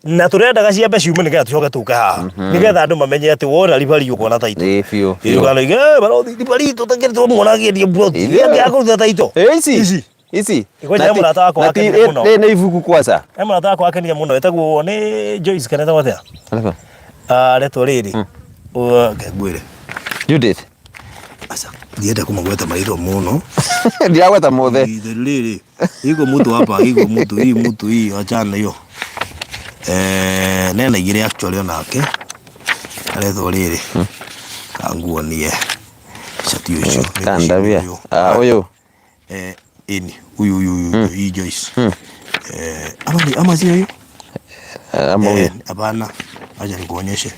[SPEAKER 2] na tũrendaga ciambe ciume nĩgetha tũcoke tũke haha nĩgetha andũ mamenye atĩ wona ribari ũkona taito.
[SPEAKER 1] Ĩĩ, biũ, biũ.
[SPEAKER 2] Ũkanoiga "Eh, barothi ribari tũtakĩrĩ tũmuona akĩendia mburoti
[SPEAKER 1] Ĩĩ.
[SPEAKER 2] akũruta taito."
[SPEAKER 1] Ĩ, ici
[SPEAKER 2] Ici.
[SPEAKER 1] Ici.
[SPEAKER 2] Ngoja
[SPEAKER 1] Na ti-
[SPEAKER 2] mũrata wakwa
[SPEAKER 1] na ti-
[SPEAKER 2] akenire mũno.
[SPEAKER 1] rĩ nĩ ibuku kwanza.
[SPEAKER 2] He mũrata wakwa akenire mũno etagwo nĩ Joyce kana etagwo atĩa?
[SPEAKER 1] Alafu,
[SPEAKER 2] Ah, retwo rĩrĩ. Reke ngwĩre.
[SPEAKER 1] Judith.
[SPEAKER 2] Aca, ndienda kũmagweta marĩtwa mũno.
[SPEAKER 1] Ndiragweta mothe.
[SPEAKER 2] Itheru rĩrĩ, iko mtu hapa, iko mtu hii, mtu hii, achana hiyo. Eh, nena igĩrĩ actually onake. Aretwo rĩrĩ. Kanguonie. Cati ũcio.
[SPEAKER 1] Kandabia. Ah, ũyũ.
[SPEAKER 2] Eh, ini huyu huyu huyu hii Joyce. Eh, ama ni ama sio hiyo?
[SPEAKER 1] Eh, ama huyu.
[SPEAKER 2] Eh, hapana. Acha nikuonyeshe.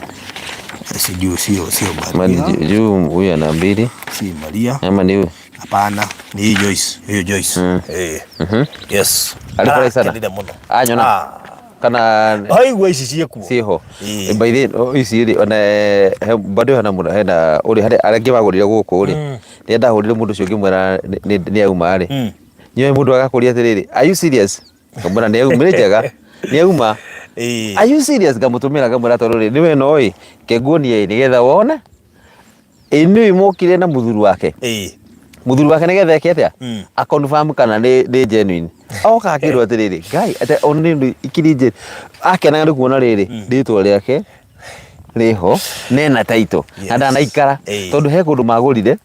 [SPEAKER 2] Eh, sijui sio sio
[SPEAKER 1] Ama ni
[SPEAKER 2] Maria.
[SPEAKER 1] juu huyu ana mbili.
[SPEAKER 2] Si Maria.
[SPEAKER 1] Ama ni huyu.
[SPEAKER 2] Hapana, ni hii Joyce. Hiyo Joyce. Eh. Yes.
[SPEAKER 1] Alifurahi sana.
[SPEAKER 2] Arakenire mũno.
[SPEAKER 1] Anyona.
[SPEAKER 2] Ah.
[SPEAKER 1] Kana
[SPEAKER 2] Aigua ici ciĩkuo.
[SPEAKER 1] ciho.
[SPEAKER 2] Ĩĩ.
[SPEAKER 1] By the way, ici rĩ ona bado hena mũndũ hena ũrĩ harĩa arĩa angĩ magũrire gũkũ rĩ. Rĩrĩa ndahũrire mũndũ ũcio ngĩmwĩra nĩ auma rĩ. Nĩoĩ mũndũ agakũria atĩrĩrĩ, are you serious? Ngamwĩra nĩ auma, nĩ njega. Nĩ auma.
[SPEAKER 2] Ĩĩ.
[SPEAKER 1] Are you serious? Ngamũtũmĩra ngamwĩra tondũ rĩ nĩwe no ĩ kenguonie ĩ nĩgetha wone. Ĩ nĩ mokire na mũthuri wake.
[SPEAKER 2] Ĩĩ.
[SPEAKER 1] Mũthuri wake nĩgetha eke atĩa? A confirm kana nĩ genuine. Oka akĩrwo atĩrĩrĩ, Ngai atĩ ona nĩ ũndũ ikiri njĩ akenaga nĩ kuona rĩrĩ rĩtwa rĩake rĩho nena title na ndanaikara
[SPEAKER 2] Ĩĩ.
[SPEAKER 1] tondũ he kũndũ magũrire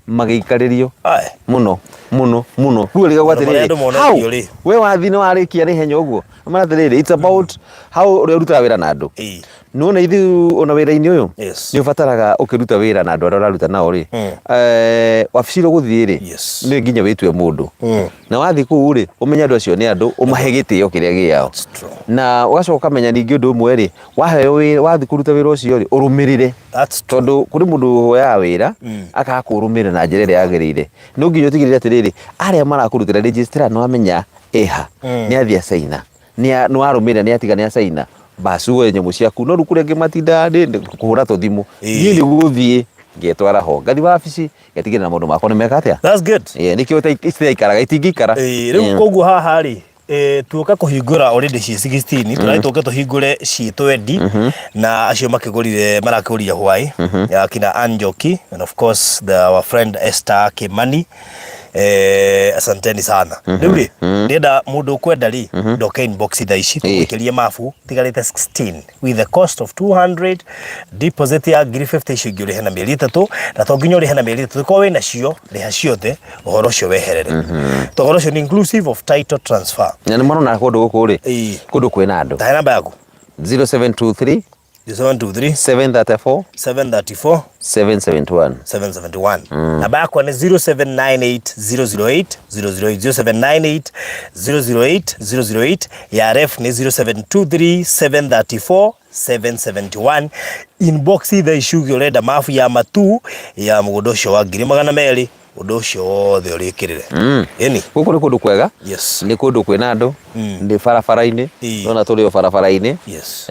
[SPEAKER 1] magĩikarĩrio
[SPEAKER 2] Aye.
[SPEAKER 1] mũno mũno mũno rĩu rĩgagwo
[SPEAKER 2] Maũndũ marĩa
[SPEAKER 1] atĩrĩrĩ
[SPEAKER 2] andũ monetio
[SPEAKER 1] how
[SPEAKER 2] rĩ.
[SPEAKER 1] we wathi nĩ warĩkia nĩ ihenya ũguo Mara atĩrĩrĩ it's about how ũrĩa ũrutaga wĩra na andũ.
[SPEAKER 2] Ĩĩ.
[SPEAKER 1] Nĩwona ithuĩ ona wĩra-inĩ ũyũ
[SPEAKER 2] Yes.
[SPEAKER 1] nĩ ũbataraga ũkĩruta wĩra na andũ arĩa ũraruta nao rĩ wabici iria ũgũthiĩ rĩ
[SPEAKER 2] Yes.
[SPEAKER 1] nĩ nginya wĩtue mũndũ na wathiĩ kũu rĩ ũmenye andũ acio nĩ andũ ũmahe gĩtĩo kĩrĩa gĩao
[SPEAKER 2] That's true.
[SPEAKER 1] na ũgacoka ũkamenya ningĩ ũndũ ũmwe rĩ waheo wĩra wathiĩ kũruta wĩra ũcio rĩ ũrũmĩrĩre
[SPEAKER 2] That's true.
[SPEAKER 1] tondũ kũrĩ mũndũ ũhoyaga wĩra akaga kũũrũmĩrĩra na njĩra ĩrĩa yagĩrĩire no nginya ũtigĩrĩre atĩrĩrĩ arĩa marakũrutĩra registrar nĩ wamenya ĩha nĩ athiĩ acaina nĩ warũmĩrĩra nĩ atiga nĩ acaina basi woe nyamũ ciaku no rĩu kũrĩ angĩ matindaga kũhũra tũthimũ
[SPEAKER 2] Ĩĩ.
[SPEAKER 1] niĩ nĩ gũthiĩ ngetwara ho ngathiĩ wabici ngatigĩrĩra maũndũ makwa nĩ meka atĩa
[SPEAKER 2] That's good.
[SPEAKER 1] Ĩĩ, nĩkĩo citaikaraga itingĩikara
[SPEAKER 2] Ĩĩ, rĩu koguo haha rĩ tuoka kũhingũra already ciĩ 16 tũrarĩ tũke tũhingũre ciĩ 20 na acio makĩgũrire marakĩgũrire hwai ya kina Ann Njoki and of course our friend Esther Kimani. Asanteni sana. Rĩu rĩ ndĩrenda mũndũ ũkwenda rĩ ndoke inbox thaa ici tũgũikĩrie mabu tigarĩte 16 with the cost of 200 deposit ya 50,000 icio ingĩ ũrĩhe na mĩeri 3 na to nginya ũrĩhe na mĩeri 3 korwo wĩna cio rĩha ciothe ũhoro ũcio weherere to ũhoro ũcio nĩ inclusive of title transfer.
[SPEAKER 1] Na nĩ marona kũndũ gũkũ rĩ
[SPEAKER 2] Ĩĩ.
[SPEAKER 1] kũndũ kwĩna andũ.
[SPEAKER 2] Tahe namba yaku.
[SPEAKER 1] 0723
[SPEAKER 2] 0723
[SPEAKER 1] 734
[SPEAKER 2] 734
[SPEAKER 1] 771
[SPEAKER 2] 771. Namba yakwa nĩ 0798 008 008 0798 008 008 ya ref nĩ 0723 734 771. Inbox thaa ici uge ũrenda mabu ya matu ya mũgũnda ũcio wa 200,000 ũndũ ũcio wothe ũrĩkĩrĩre. Ĩni.
[SPEAKER 1] Gũkũ nĩ kũndũ kwega.
[SPEAKER 2] Yes.
[SPEAKER 1] Nĩ kũndũ kwĩna andũ. Nĩ barabara-inĩ. Nona tũrĩ o barabara-inĩ.
[SPEAKER 2] Yes.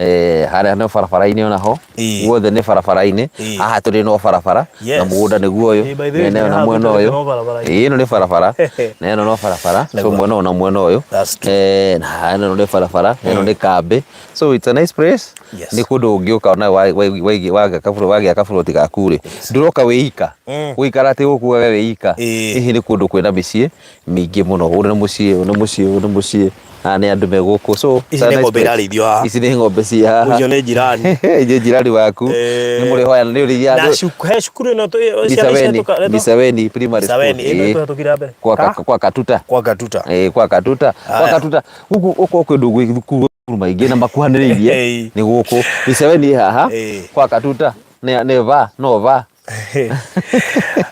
[SPEAKER 1] Harĩa no barabara-inĩ onaho. Guothe nĩ barabara-inĩ. Haha tũrĩ no barabara. Na mũgũnda nĩguo ũyũ.
[SPEAKER 2] Ĩĩ, by the way,
[SPEAKER 1] Mwena ũyũ na
[SPEAKER 2] haha
[SPEAKER 1] mwena
[SPEAKER 2] tũrĩ
[SPEAKER 1] ũyũ.
[SPEAKER 2] no barabara-inĩ.
[SPEAKER 1] Ĩĩ, ĩno nĩ barabara. Na ĩno no barabara. So
[SPEAKER 2] Nĩguo.
[SPEAKER 1] mwena ũyũ na mwena ũyũ.
[SPEAKER 2] That's true.
[SPEAKER 1] Na haha ĩno nĩ barabara. Ĩno nĩ kambĩ. So it's a nice place.
[SPEAKER 2] Yes.
[SPEAKER 1] Nĩ kũndũ ũngĩũka ona wagĩa kaburoti gaku rĩ. Ndũroka wĩ ika. Gũikara atĩ gũkũ we wĩ ika. Hihi nĩ kũndũ kwĩna mĩciĩ mĩingĩ mũno. Ũyũ nĩ mũciĩ, ũyũ nĩ mũciĩ, ũyũ nĩ mũciĩ. Haha nĩ andũ me gũkũ. So,
[SPEAKER 2] Ici nĩ ng'ombe irarĩithio haha.
[SPEAKER 1] Ici nĩ ng'ombe ciĩ haha.
[SPEAKER 2] Ũcio nĩ jirani.
[SPEAKER 1] Nĩ jirani waku. Nĩ mũrĩhoya nĩ ũrĩithia.
[SPEAKER 2] Na he cukuru ĩno
[SPEAKER 1] Misaweni, Misaweni Primary School.
[SPEAKER 2] Misaweni ĩno tũhetũkire mbere.
[SPEAKER 1] Kwa kwa Katuta.
[SPEAKER 2] Kwa Katuta.
[SPEAKER 1] Kwa Katuta. Kwa Katuta. Gũkũ ũko kwĩ ndũgũ thukuru maingĩ na makuhanĩrĩirie nĩ gũkũ. Misaweni ĩ haha. Kwa Katuta nĩ va no va.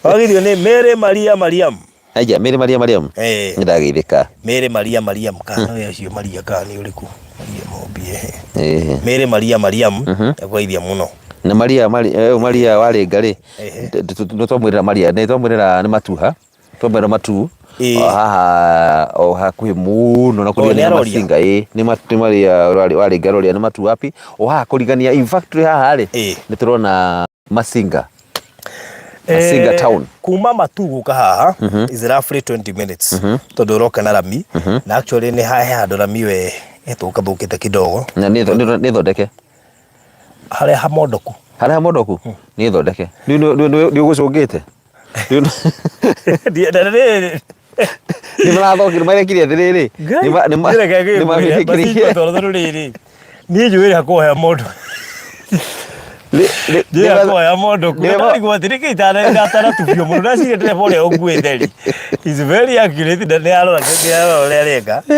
[SPEAKER 2] Wagithio nĩ Mary Maria Mariam.
[SPEAKER 1] Aja, Mary Maria Mariam.
[SPEAKER 2] Eh.
[SPEAKER 1] Nĩ ndageithĩka.
[SPEAKER 2] Mary Maria Mariam kana we ũcio Maria kana nĩ ũrĩkũ? Maria Mombi ehe.
[SPEAKER 1] Eh.
[SPEAKER 2] Mary Maria Mariam ekũgeithia mũno.
[SPEAKER 1] Na Maria Maria Maria warĩnga rĩ.
[SPEAKER 2] Ehe.
[SPEAKER 1] Nĩ twamwĩrĩra Maria, nĩ twamwĩrĩra nĩ matuha. Twamwĩrĩra matu.
[SPEAKER 2] Ĩĩ.
[SPEAKER 1] O haha o hakuhĩ mũno na
[SPEAKER 2] O,
[SPEAKER 1] kũrigania
[SPEAKER 2] nĩ
[SPEAKER 1] na
[SPEAKER 2] aroria?
[SPEAKER 1] Masinga ĩĩ nĩ Maria warĩnga aroria nĩ matu wapi. O haha kũrigania in fact twĩ haha rĩ
[SPEAKER 2] Ĩĩ.
[SPEAKER 1] nĩ tũrona Masinga. Masinga town.
[SPEAKER 2] Kuma matu guka haha is roughly 20 minutes tondu uroka na rami na actually ni he handu rami we ĩtũka thũkĩte kidogo
[SPEAKER 1] Na nĩ thondeke.
[SPEAKER 2] harĩa hamondoku
[SPEAKER 1] Harĩa hamondoku nĩ thondeke. Nĩ ũgũcũngĩte. Nĩ marathokire marekire atĩrĩrĩ. Nĩ
[SPEAKER 2] nĩ rĩrĩ niĩ njũĩ hakuoya mũndũ njũĩ hakuoya mũndũ ndarigwo atĩ nĩkĩ itaratubio mũno ndaciria ndereba ũrĩa ũnguĩte rĩ is very accurate na nĩ arora ũrĩa areka rĩu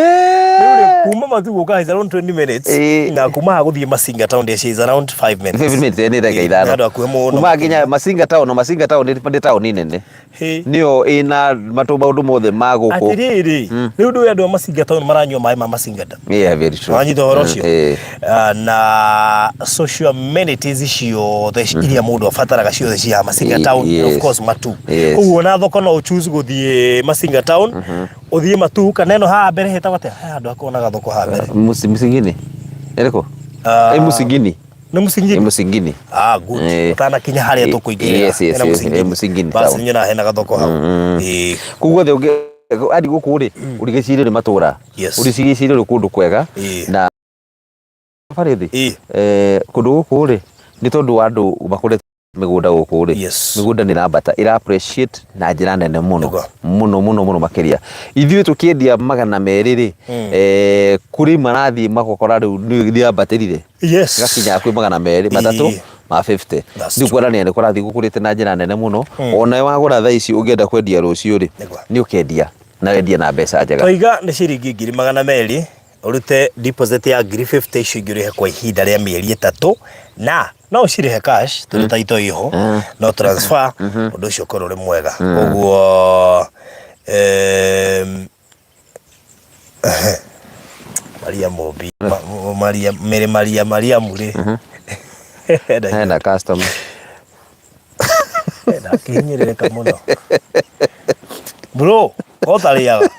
[SPEAKER 2] rĩ kuma matu gũka is around 20 minutes na kuma haha gũthiĩ Masinga town is around 5 minutes
[SPEAKER 1] 5 minutes nĩ ndagĩka ithano
[SPEAKER 2] nĩ handũ hakuhĩ mũno
[SPEAKER 1] kuma nginya Masinga town Masinga town nĩ taũni nene Nĩyo ĩna matũ maũndũ mothe ma gũkũ.
[SPEAKER 2] Atĩrĩrĩ, rĩu ndũĩ andũ a Masinga Town maranyua maĩ ma Masinga Dam.
[SPEAKER 1] Yeah, very true.
[SPEAKER 2] Wanyita ũhoro ũcio?
[SPEAKER 1] Eh.
[SPEAKER 2] Na social amenities ciothe iria mũndũ abataraga ciothe cia Masinga Town,
[SPEAKER 1] Yes.
[SPEAKER 2] of course Matu.
[SPEAKER 1] Yes.
[SPEAKER 2] Ũguo na thoko no choose gũthiĩ Masinga Town, ũthiĩ Matu kana ĩno haha mbere hetagwo atĩa? He handũ hakoragwo na gathoko haha mbere.
[SPEAKER 1] Musingini. Ĩrĩkũ? Musingini.
[SPEAKER 2] Nĩ Musingini?
[SPEAKER 1] Musingini.
[SPEAKER 2] Ah, good. Ũtanakinya harĩa tũkũingĩrĩra.
[SPEAKER 1] Yes,
[SPEAKER 2] Hena
[SPEAKER 1] yes,
[SPEAKER 2] Musingini.
[SPEAKER 1] Musingini
[SPEAKER 2] Basi
[SPEAKER 1] town.
[SPEAKER 2] nyonaga hena gathoko hau. Ĩĩ.
[SPEAKER 1] Kũu guothe andi gũkũ rĩ, ũrigicĩirio nĩ matũra.
[SPEAKER 2] Yes.
[SPEAKER 1] Ũrigicĩirio nĩ kũndũ kwega. Na Barithi. Kũndũ gũkũ rĩ, nĩ tondũ wa andũ makũrĩte mĩgũnda gũkũ rĩ,
[SPEAKER 2] Yes.
[SPEAKER 1] mĩgũnda nĩ ĩrambata, ĩra appreciate na njĩra nene mũno.
[SPEAKER 2] Nĩguo.
[SPEAKER 1] Mũno, mũno, mũno makĩria. Ithuĩ tũkĩendia 200 rĩ, kũrĩ marathiĩ magakora rĩu nĩ yambatĩrire.
[SPEAKER 2] Yes.
[SPEAKER 1] Gakinya hakuhĩ 250.
[SPEAKER 2] That's
[SPEAKER 1] Rĩu kuonania nĩ kũrathiĩ gũkũrĩte na njĩra nene mũno. Ona wagũra thaa ici ũngĩenda kwendia rũciũ rĩ,
[SPEAKER 2] Nĩguo.
[SPEAKER 1] nĩ ũkendia na wendie na mbeca njega.
[SPEAKER 2] Twaiga nĩ ciringi 200,000 ũrute deposit ya 50,000 icio ingĩ ũrĩhe kwa ihinda rĩa mĩeri 3 na no ũcirĩhe cash tondũ title ĩho no transfer ũndũ ũcio ũkorwo ũrĩ mwega. Koguo Maria Mũmbi Maria Mary Maria Mariamu rĩ
[SPEAKER 1] Hena customer.
[SPEAKER 2] Ndakĩhinyĩrĩrĩka mũno. Bro, ũtarĩaga.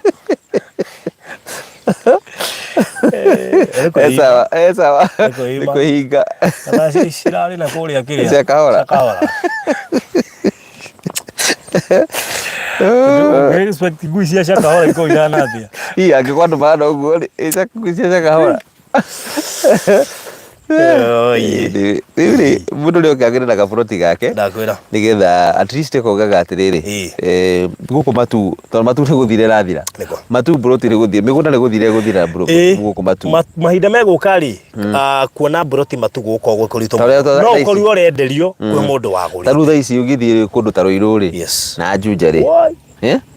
[SPEAKER 1] Sawa, sawa.
[SPEAKER 2] Nĩ
[SPEAKER 1] Nĩ kwĩhinga.
[SPEAKER 2] Kana cirarĩ na kũrĩa kĩrĩa.
[SPEAKER 1] Cia kahora.
[SPEAKER 2] Cia kahora. Expect ngui cia cia kahora ikorwo ihana atĩa?
[SPEAKER 1] Ii angĩkorwo andũ mahana ũguo rĩ, ngui cia cia kahora.
[SPEAKER 2] Rĩu
[SPEAKER 1] rĩ, mũndũ ũrĩa ũngĩ agĩre na gaburoti gake
[SPEAKER 2] Ndakwĩra.
[SPEAKER 1] nĩgetha at least ĩkaugaga atĩrĩrĩ, gũkũ matu, tondũ matu nĩ gũthira ĩrathira.
[SPEAKER 2] Nĩguo.
[SPEAKER 1] Matu mburoti nĩ gũthira, mĩgũnda nĩ gũthira ĩgũthira gũkũ matu.
[SPEAKER 2] Mahinda megũka rĩ, kuona mburoti matu gũgũkorwo gwĩ kũritũ
[SPEAKER 1] Ta ũrĩa
[SPEAKER 2] mũno. No
[SPEAKER 1] thaa ici-
[SPEAKER 2] ũkorirwo ũrenderio kwĩ mũndũ wagũrĩte.
[SPEAKER 1] Ta rĩu thaa ici ũngĩthiĩ kũndũ ta Ruiru rĩ,
[SPEAKER 2] Yes.
[SPEAKER 1] na Juja rĩ,
[SPEAKER 2] Wai.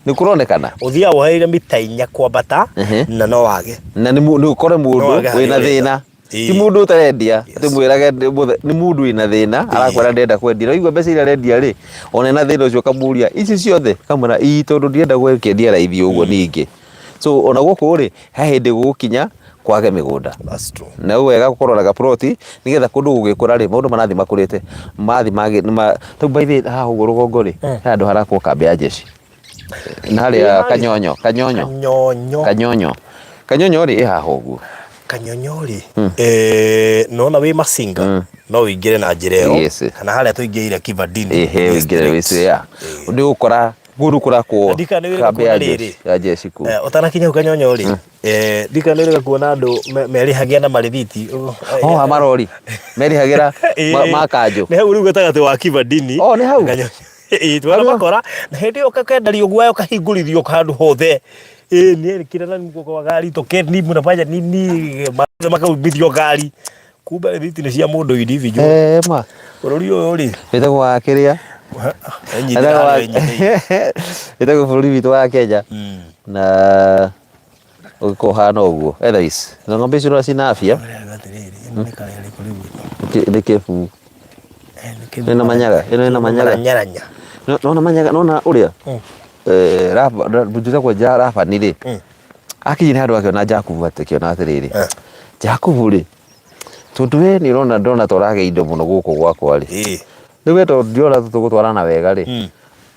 [SPEAKER 1] Nĩ kũronekana.
[SPEAKER 2] Ũthiaga wohereire mita 4 kwambata na no wage.
[SPEAKER 1] Na nĩ ũkore mũndũ
[SPEAKER 2] No wage harĩa
[SPEAKER 1] wĩna
[SPEAKER 2] ũrenda.
[SPEAKER 1] thĩna. Ti mũndũ ũtarendia,
[SPEAKER 2] Yes.
[SPEAKER 1] atĩ mwĩrage nĩ mũndũ wĩna thĩna, arakwĩra ndĩrenda kwendia. Waigua mbeca iria arendia rĩ, ona ena thĩna ũcio ũkamũria, ici ciothe? Akamwĩra ii tondũ ndirenda gũkĩendia raithi ũguo ningĩ. So ona gũkũ rĩ, he hĩndĩ gũgũkinya kwage mĩgũnda.
[SPEAKER 2] That's true.
[SPEAKER 1] Na ũguo wega gũkorwo na gaploti nĩgetha kũndũ gũgĩkũra rĩ, maũndũ marathiĩ makũrĩte. Marathiĩ magĩ, rĩu by the way haha ũguo rũgongo rĩ, he handũ harakwo kambĩ ya jeshi. Na harĩa
[SPEAKER 2] Ĩĩ,
[SPEAKER 1] Kanyonyo, Kanyonyo.
[SPEAKER 2] Kanyonyo.
[SPEAKER 1] Kanyonyo. Kanyonyo rĩ ĩ haha ũguo.
[SPEAKER 2] Kanyonyo rĩ, eh, nona wĩ Masinga no ũingĩre na njĩra ĩyo.
[SPEAKER 1] Yes.
[SPEAKER 2] Kana harĩa tũingĩrĩire Kivandini.
[SPEAKER 1] Ehe,
[SPEAKER 2] ũthiĩ
[SPEAKER 1] ũingĩre
[SPEAKER 2] straight.
[SPEAKER 1] wĩci ya. Nĩ ũgũkora kũndũ kũrakwo
[SPEAKER 2] Na ndikana nĩ wĩrĩga
[SPEAKER 1] kambĩ ya
[SPEAKER 2] kuona
[SPEAKER 1] jeshi
[SPEAKER 2] rĩrĩ.
[SPEAKER 1] ya jeshi kũu.
[SPEAKER 2] Eh, ũtanakinya hau Kanyonyo rĩ, eh, ndikana nĩ wĩrĩga kuona andũ merĩhagia na marĩthiti.
[SPEAKER 1] Oh, ha marori merĩhagĩra ma kanjũ.
[SPEAKER 2] Nĩ hau rĩu gatagatĩ wa Kivandini.
[SPEAKER 1] Oh, nĩ hau?
[SPEAKER 2] Kanyonyo. Ĩĩ, twara makora na hĩndĩ ĩyo kakendario guoya ũkahingũrithio handũ hothe. Ĩĩ, nĩ kila nani mko kwa gari tokeni mnafanya nini makaumithio ngari. Kumbe rĩthiti nĩ cia mũndũ individual.
[SPEAKER 1] Eh, ma.
[SPEAKER 2] Bũrũri ũyũ rĩ,
[SPEAKER 1] Wĩtagwo wa kĩrĩa?
[SPEAKER 2] enyitĩra
[SPEAKER 1] Wĩtagwo wa
[SPEAKER 2] harĩa enyitĩire.
[SPEAKER 1] Wĩtagwo bũrũri witũ wa Kenya. Na ũgĩkorwo ũhana ũguo. Otherwise, na ng'ombe icio ũrona ciĩna afya.
[SPEAKER 2] Ũrĩa atĩrĩrĩ, ĩno nĩ karĩa ĩrĩkũ rĩu ĩno?
[SPEAKER 1] Nĩ kĩbuu.
[SPEAKER 2] Eh, nĩ kĩbuu.
[SPEAKER 1] Ĩna manyaga, ĩno ĩna manyaga.
[SPEAKER 2] Nyaranya.
[SPEAKER 1] Nona manyaga, nona ũrĩa? Eh, Raba, njĩtagwo ja Labani rĩ. Akinyire handũ akĩona Jakubu akĩona atĩrĩrĩ. Jakubu rĩ, tondũ we nĩ ũrona ndona ta ũragĩa indo mũno gũkũ gwakwa rĩ. Rĩu we tondũ ndĩrona tũgũtwarana wega rĩ.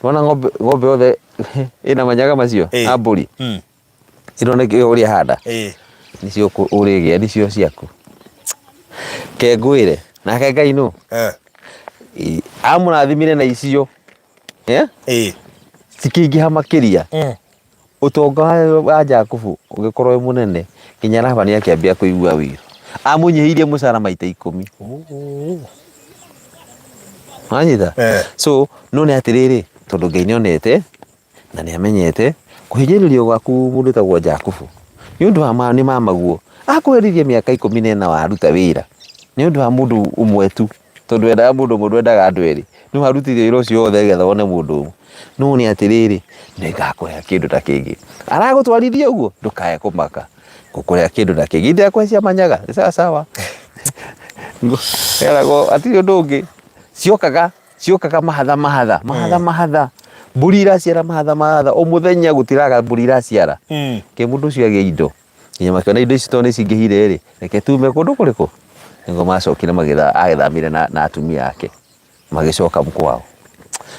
[SPEAKER 1] Nĩwona ng'ombe ng'ombe yothe ĩna manyaga macio na mbũri. Ĩno nĩ ũrĩa ĩhana. Nĩcio ũrĩgĩa nĩcio ciaku. Ke ngwĩre nake Ngai nũ? Amũrathimire na icio. Cikĩingĩha makĩria. Ũtonga wa Jakubu ũgĩkorwo wĩ mũnene nginya Labani akĩambia kũigua ũiru. Amũnyihĩirie mũcara maita ikũmi. Wanyita? So no nĩ atĩrĩrĩ, tondũ Ngai nĩ onete na nĩ amenyete kũhinyĩrĩrio gwaku mũndũ wĩtagwo Jakubu nĩ ũndũ wa nĩ mamaguo akũherithia mĩaka 14 waruta wĩra nĩ ũndũ wa mũndũ ũmwe tu. Tondũ wendaga mũndũ ũmwe ndwendaga andũ erĩ. Nĩ warutire wĩra ũcio wothe nĩgetha wone mũndũ ũmwe. No nĩ atĩrĩrĩ, nĩ ngakũhe kĩndũ ta kĩngĩ. Aragũtwarithia ũguo, ndũkae kũmaka. Ngũkũhe kĩndũ ta kĩngĩ. Ithe akũhe cia manyaga, nĩ sawa sawa. Eragwo hatirĩ ũndũ ũngĩ. Ciokaga, ciokaga mahatha mahatha, mahatha mahatha. Mbũri iraciara mahatha mahatha. O mũthenya gũtiraga mbũri iraciara. Ke mũndũ ũcio agĩe indo. Nginya makĩona indo ici tondũ nĩ cingĩhire rĩ, reke tume kũndũ kũrĩkũ? Nĩguo macokire magĩtha, agĩthamire na, na atumia ake magĩcoka kwao.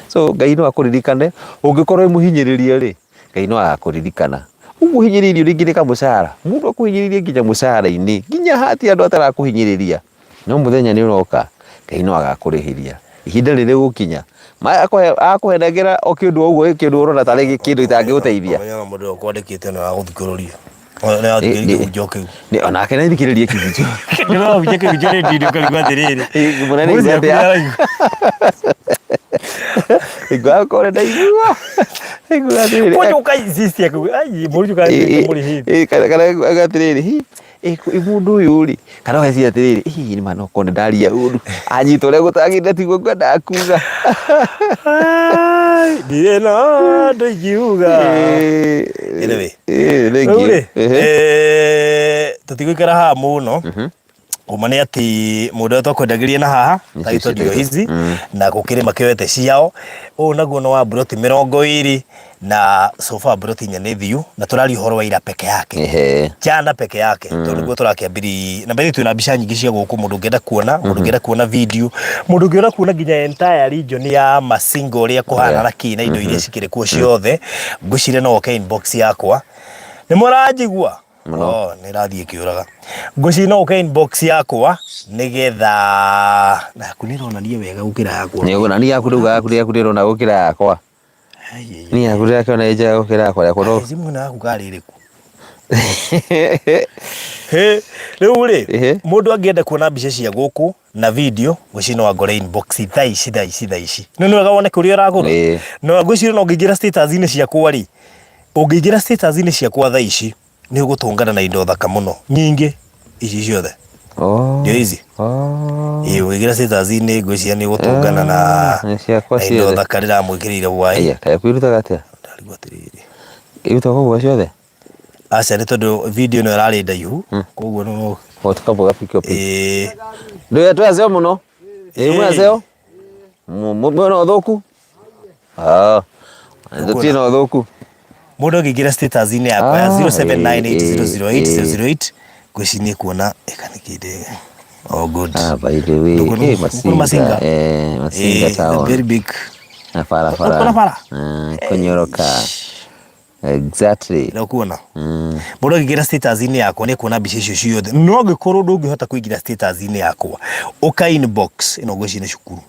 [SPEAKER 1] So Ngai no akũririkane ũngĩkorwo wĩ mũhinyĩrĩrie rĩ, Ngai no agakũririkana. Ũguo ũhinyĩrĩirio rĩngĩ nĩ kamũcara, mũndũ akũhinyĩrĩirie nginya mũcara-inĩ, nginya hati andũ atarakũhinyĩrĩria, no mũthenya nĩ ũroka Ngai no agakũrĩhĩria. Ihinda rĩrĩ gũkinya akũhenengera o kĩndũ o ũguo kĩndũ ũrona tarĩ kĩndũ gĩtangĩgũteithia.
[SPEAKER 2] Ũmenye ona mũndũ ũyũ ũkwandĩkĩte nĩ wagũthikĩrĩria. Nĩ wathikĩrĩria kĩhunjio kĩu.
[SPEAKER 1] Onake nĩ athikĩrĩrie kĩhunjio.
[SPEAKER 2] Nĩ wahunjia kĩhunjio rĩndiũ-inĩ ũkarigwo atĩrĩrĩ.
[SPEAKER 1] Mũnene
[SPEAKER 2] Voice
[SPEAKER 1] igua
[SPEAKER 2] yaku
[SPEAKER 1] atĩa?
[SPEAKER 2] nĩaraigua.
[SPEAKER 1] Igua akorwo ndaigua. Igua atĩrĩrĩ.
[SPEAKER 2] Kwani ũka insist ya ai mũrũ ũka mũrĩhĩte.
[SPEAKER 1] Kana auga atĩrĩrĩ, hi, ĩ mũndũ ũyũ rĩ, kana ũgeciria atĩrĩrĩ, hihi nĩ ma no korwo nĩ ndaria ũru, anyita ũrĩa gũtagĩrĩire tiguo ngwendaga kuga.
[SPEAKER 2] Ai, ndirĩ na ũndũ ingiuga. Anyway.
[SPEAKER 1] Thank
[SPEAKER 2] Rĩu
[SPEAKER 1] you.
[SPEAKER 2] rĩ, tũtigũikara haha mũno. Ũma nĩ atĩ mũndũ ũrĩa twakwendagĩria na haha
[SPEAKER 1] Nĩ
[SPEAKER 2] taitũ
[SPEAKER 1] icio
[SPEAKER 2] ndio
[SPEAKER 1] title.
[SPEAKER 2] hizi na gũkĩrĩ makĩoete ciao ũũ naguo nĩ wa mburoti 20 na sofa mburoti 4 nĩ thiu na tũraria ũhoro wa ira peke yake jana peke yake tondũ nĩguo tũrakĩambiri na by the way twĩna mbica nyingĩ cia gũkũ mũndũ ũngĩenda kuona mũndũ ũngĩenda kuona video mũndũ ũngĩenda kuona nginya entire region ya Masinga ũrĩa kũhana na kĩ na indo iria cikĩrĩ kuo ciothe ngwĩciria no ũke inbox yakwa nĩ mũranjigua
[SPEAKER 1] Mũno.
[SPEAKER 2] Oh, nĩ ĩrathiĩ ĩkĩũraga ngwĩciria no ũke inbox yakwa nĩgetha na yaku nĩ ĩronania wega gũkĩra yakwa
[SPEAKER 1] Nĩ ũguo, na niĩ yaku ndauga yaku yaku ndĩrona gũkĩra yakwa. Niĩ yaku ndĩrakĩona ĩ njega gũkĩra yakwa yakwa no.
[SPEAKER 2] Thimũ ĩno yaku karĩ ĩrĩkũ? Hĩ, rĩu rĩ mũndũ angĩenda kuona mbica cia gũkũ na video ngwĩciria no angore inbox thaa ici thaa ici thaa ici no nĩ wega wone kũrĩa ũragũra na ngwĩciria no ũngĩingĩra status-inĩ ciakwa rĩ ũngĩingĩra status-inĩ ciakwa thaa ici nĩ ũgũtũngana na indo thaka mũno nyingĩ ici ciothe
[SPEAKER 1] Oh.
[SPEAKER 2] ndio hizi
[SPEAKER 1] Oh.
[SPEAKER 2] ĩĩ ũngĩingĩra status-inĩ ngwĩciria nĩ ũgũtũngana na
[SPEAKER 1] Nĩ ciakwa
[SPEAKER 2] na indo
[SPEAKER 1] ciothe.
[SPEAKER 2] thaka ndĩramwĩkĩrĩire hwaĩ
[SPEAKER 1] Aya, kaĩ kwĩrutaga atĩa?
[SPEAKER 2] Ndarigwo atĩrĩrĩ
[SPEAKER 1] Ĩrutagwo ũguo ciothe?
[SPEAKER 2] aca nĩ tondũ video ĩno ĩrarĩ ndaihu koguo no
[SPEAKER 1] Watukaboga pikio pi.
[SPEAKER 2] ĩĩ
[SPEAKER 1] Ndio twazeo mũno. Ĩĩ mwazeo. Mwena ũthũku? Ah. Tũtirĩ na ũthũku.
[SPEAKER 2] Mũndũ angĩingĩra status-inĩ yakwa ya 0798008008 ngwĩciria nĩ kuona ĩka nĩ kĩndĩ oh good.
[SPEAKER 1] Ah, by the way,
[SPEAKER 2] Ndugu
[SPEAKER 1] eh,
[SPEAKER 2] Masinga.
[SPEAKER 1] Masinga, eh, Masinga
[SPEAKER 2] Eh,
[SPEAKER 1] town.
[SPEAKER 2] very big.
[SPEAKER 1] Na barabara.
[SPEAKER 2] Barabara.
[SPEAKER 1] Kũnyoroka. Exactly.
[SPEAKER 2] Na kuona mũndũ angĩingĩra status-inĩ yakwa nĩ kuona mbica icio ciothe, no angĩkorwo ndũngĩhota kũingĩra status-inĩ yakwa, ũka inbox ĩno. Ngwĩciria nĩ cukuru.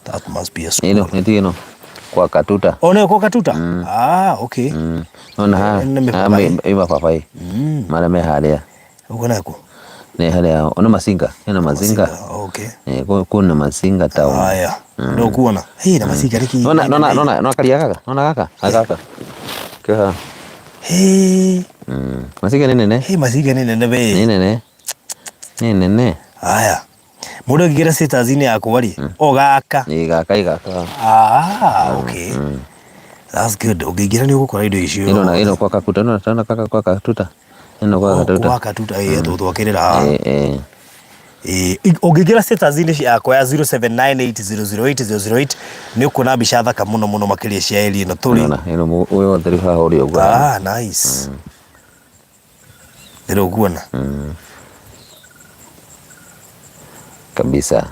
[SPEAKER 2] That must be a school.
[SPEAKER 1] Ĩno nĩ ĩno kwa Katuta.
[SPEAKER 2] Oh, nĩyo kwa Katuta. Ah, okay.
[SPEAKER 1] Nona haha.
[SPEAKER 2] Nĩ mĩbabaĩ.
[SPEAKER 1] Ĩ mababaĩ marĩa me harĩa.
[SPEAKER 2] Ũguo nakuo.
[SPEAKER 1] Nĩ harĩa ona Masinga, ĩno Masinga.
[SPEAKER 2] Okay.
[SPEAKER 1] Eh, kũu nĩ Masinga town.
[SPEAKER 2] Haya, ndokuona hii na Masinga nĩkĩ?
[SPEAKER 1] Nona nona nona nona karia gaka, nona gaka, gaka. Kĩo haha.
[SPEAKER 2] Hii.
[SPEAKER 1] Masinga nĩ nene.
[SPEAKER 2] Hii Masinga nĩ nene
[SPEAKER 1] Nĩ
[SPEAKER 2] we.
[SPEAKER 1] nene. Nĩ nene.
[SPEAKER 2] Haya, mũndũ angĩingĩra status-inĩ yakwa rĩ, o gaka.
[SPEAKER 1] Ĩ gaka, ĩ gaka.
[SPEAKER 2] Ah, okay, that's good. Ũngĩingĩra nĩ ũgũkora indo icio.
[SPEAKER 1] Ĩno na ĩno kwa Kakuta, nona tena kaka kwa Katuta. Ĩno kwa Katuta.
[SPEAKER 2] Kwa Katuta, ĩ tũtwakĩrĩra haha.
[SPEAKER 1] Eh eh.
[SPEAKER 2] Ĩ, ũngĩingĩra status-inĩ yakwa ya 0798008008 nĩ ũkuona mbica thaka mũno mũno makĩria cia area ĩno tũrĩ.
[SPEAKER 1] Nona ĩno ũyũ wothe rĩu haha ũrĩ ũguo.
[SPEAKER 2] Ah, nice. Ndĩrĩ ũkuona.
[SPEAKER 1] Kabisa.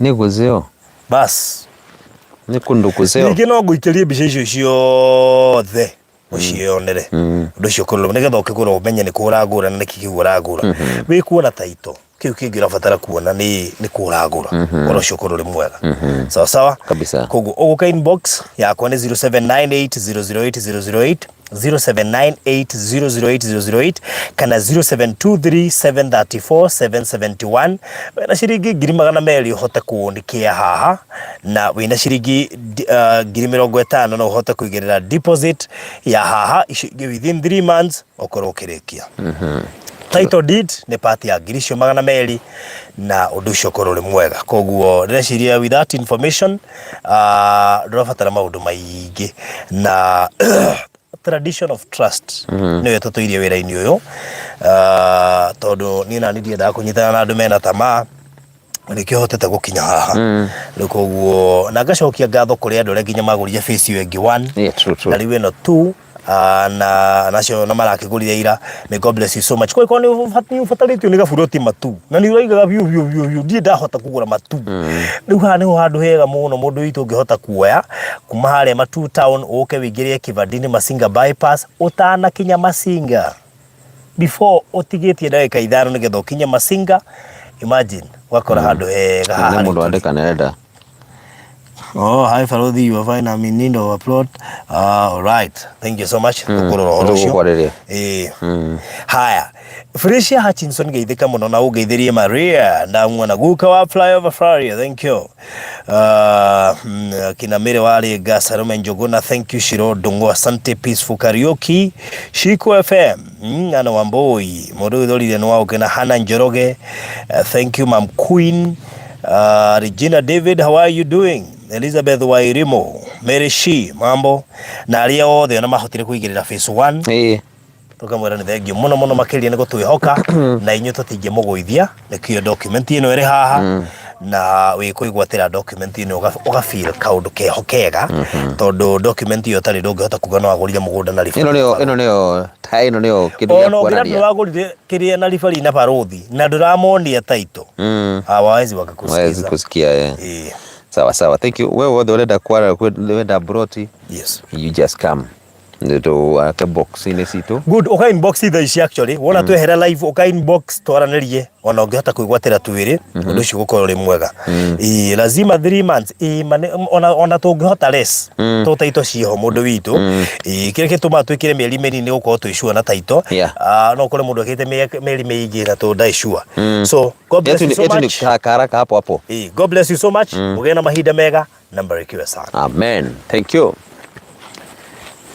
[SPEAKER 1] Nĩ gũceo.
[SPEAKER 2] Bas.
[SPEAKER 1] Nĩ kũndũ gũceo.
[SPEAKER 2] Ningĩ no ngũikĩrie mbica icio ciothe ũciĩonere, ũndũ ũcio ũkorwo nĩgetha ũkĩgũra ũmenye nĩ kũ ũragũra na nĩkĩ kĩu ũragũra. Wĩ kuona taito kĩu kĩngĩ ũrabatara kuona nĩ kũ ũragũra, ũhoro ũcio ũkorwo ũrĩ mwega. Sawa sawa.
[SPEAKER 1] Kabisa.
[SPEAKER 2] Koguo ũgũka inbox yakwa nĩ 0798008008, 0798008008 kana 0723734771. Wĩna ciringi 200,000 ũhote kũũnikia haha, na wĩna ciringi 50,000 no ũhote kũigĩrĩra deposit ya haha, icio ingĩ within 3 months ũkorwo ũkĩrĩkia. Title deed nĩ part ya 200,000 na ũndũ ũcio ũkorwo ũrĩ mwega. Koguo ndĩreciria with that information, ndũrabatara maũndũ maingĩ, na tradition of trust nĩyo ĩtũtũirie wĩra-inĩ ũyũ, tondũ niĩ nani ndiendaga kũnyitana na andũ mena tamaa, nĩkĩo hotete gũkinya haha rĩu. Koguo na ngacokia ngatho kũrĩ andũ arĩa nginya magũrire phase ĩyo ĩngĩ one
[SPEAKER 1] Yeah, true, true.
[SPEAKER 2] na rĩu ĩno two, na nacio na marakĩgũrire ira. May God bless you so much. Kwa nĩ ũbatarĩtio nĩ gaburoti matu na nĩ ũraigaga biũ biũ biũ biũ, ndirĩ ndahota kũgũra matu. Rĩu haha nĩho handũ hega mũno mũndũ witũ ũngĩhota kuoya kuma harĩa Matu town, ũke wĩingĩrie Kivandini Masinga bypass. Ũtanakinya Masinga, before ũtigĩtie ndagĩka 5 nĩgetha ũkinye Masinga, imagine ũgakora handũ hega haha.
[SPEAKER 1] Nĩ mũndũ
[SPEAKER 2] rĩu tũrĩ.
[SPEAKER 1] wandĩka nĩ arenda.
[SPEAKER 2] Oh, hi Farodhi, you are fine. I'm in need of a plot. All right. Thank you so much. Tũkũrora ũhoro ũcio.
[SPEAKER 1] Tũgũkwarĩria.
[SPEAKER 2] Ĩĩ. Haya. Felicia Hutchinson, geithĩka mũno na ũngeithĩrie Maria ndamuona guka wa Flyover Faria. Thank you. Kina Mary Warĩnga, Salome Njuguna, thank you. Shiro Ndung'u, asante. Peaceful Karaoke, Shiko FM, Ana Wambui, mũndũ ũyũ nĩ wa ũkena. Hana Njoroge, thank you. Mam Queen, Regina David, how are you doing? Elizabeth Wairimo, Mary Shi, mambo, na arĩa othe ona mahotire kũigĩrĩra phase 1, tukamwĩra nĩ thengiũ mũno mũno makĩria nĩ gũtwĩhoka, na inyuĩ tũtingĩmũgũithia. Nĩkĩo document ĩno ĩrĩ haha, na wĩ kwĩgwatĩra document ĩno ũga feel kaũndũ keho kega, tondũ document ĩyo ũtarĩ ndũngĩhota kuga no agũrire mũgũnda na
[SPEAKER 1] Ĩno nĩyo ĩno nĩyo ta ĩno nĩyo kĩndũ gĩa
[SPEAKER 2] ona ũngĩra
[SPEAKER 1] kuonania.
[SPEAKER 2] ndũragũrire kĩrĩa na ribari na barũthi na ndũramonia title, hawawezi
[SPEAKER 1] Wawezi
[SPEAKER 2] wakakusikiza.
[SPEAKER 1] Kusikia eh.
[SPEAKER 2] Ĩĩ.
[SPEAKER 1] Sawa sawa. Thank you. Wewe wothe ũrenda kwara wenda broti,
[SPEAKER 2] Yes.
[SPEAKER 1] you just come. Nĩ ake box-inĩ citũ.
[SPEAKER 2] Good, uka inbox thaa ici actually wona twehera live, uka inbox twaranĩrie, ona ũngĩhota kwĩgwatĩra twĩrĩ, ũndũ ũcio ũgũkorwo ũrĩ mwega. Ĩĩ, lazima 3 months. Ĩĩ, ona tũngĩhota less to taito ciĩho mũndũ witũ. Ĩĩ, kĩrĩa gĩtũmaga twĩkĩre mĩeri mĩnini nĩ gũkorwo twĩ sure na taito. Ah, no ũkore mũndũ ekĩte mĩeri mĩingĩ na tũ ndarĩ sure. So God bless
[SPEAKER 1] Yetu
[SPEAKER 2] you
[SPEAKER 1] ni
[SPEAKER 2] so
[SPEAKER 1] yetu ni
[SPEAKER 2] much.
[SPEAKER 1] haraka haraka hapo hapo.
[SPEAKER 2] Ĩĩ, God bless you so much. Ũgĩe na mahinda mega na mbarikiwe sana.
[SPEAKER 1] Amen. Thank you.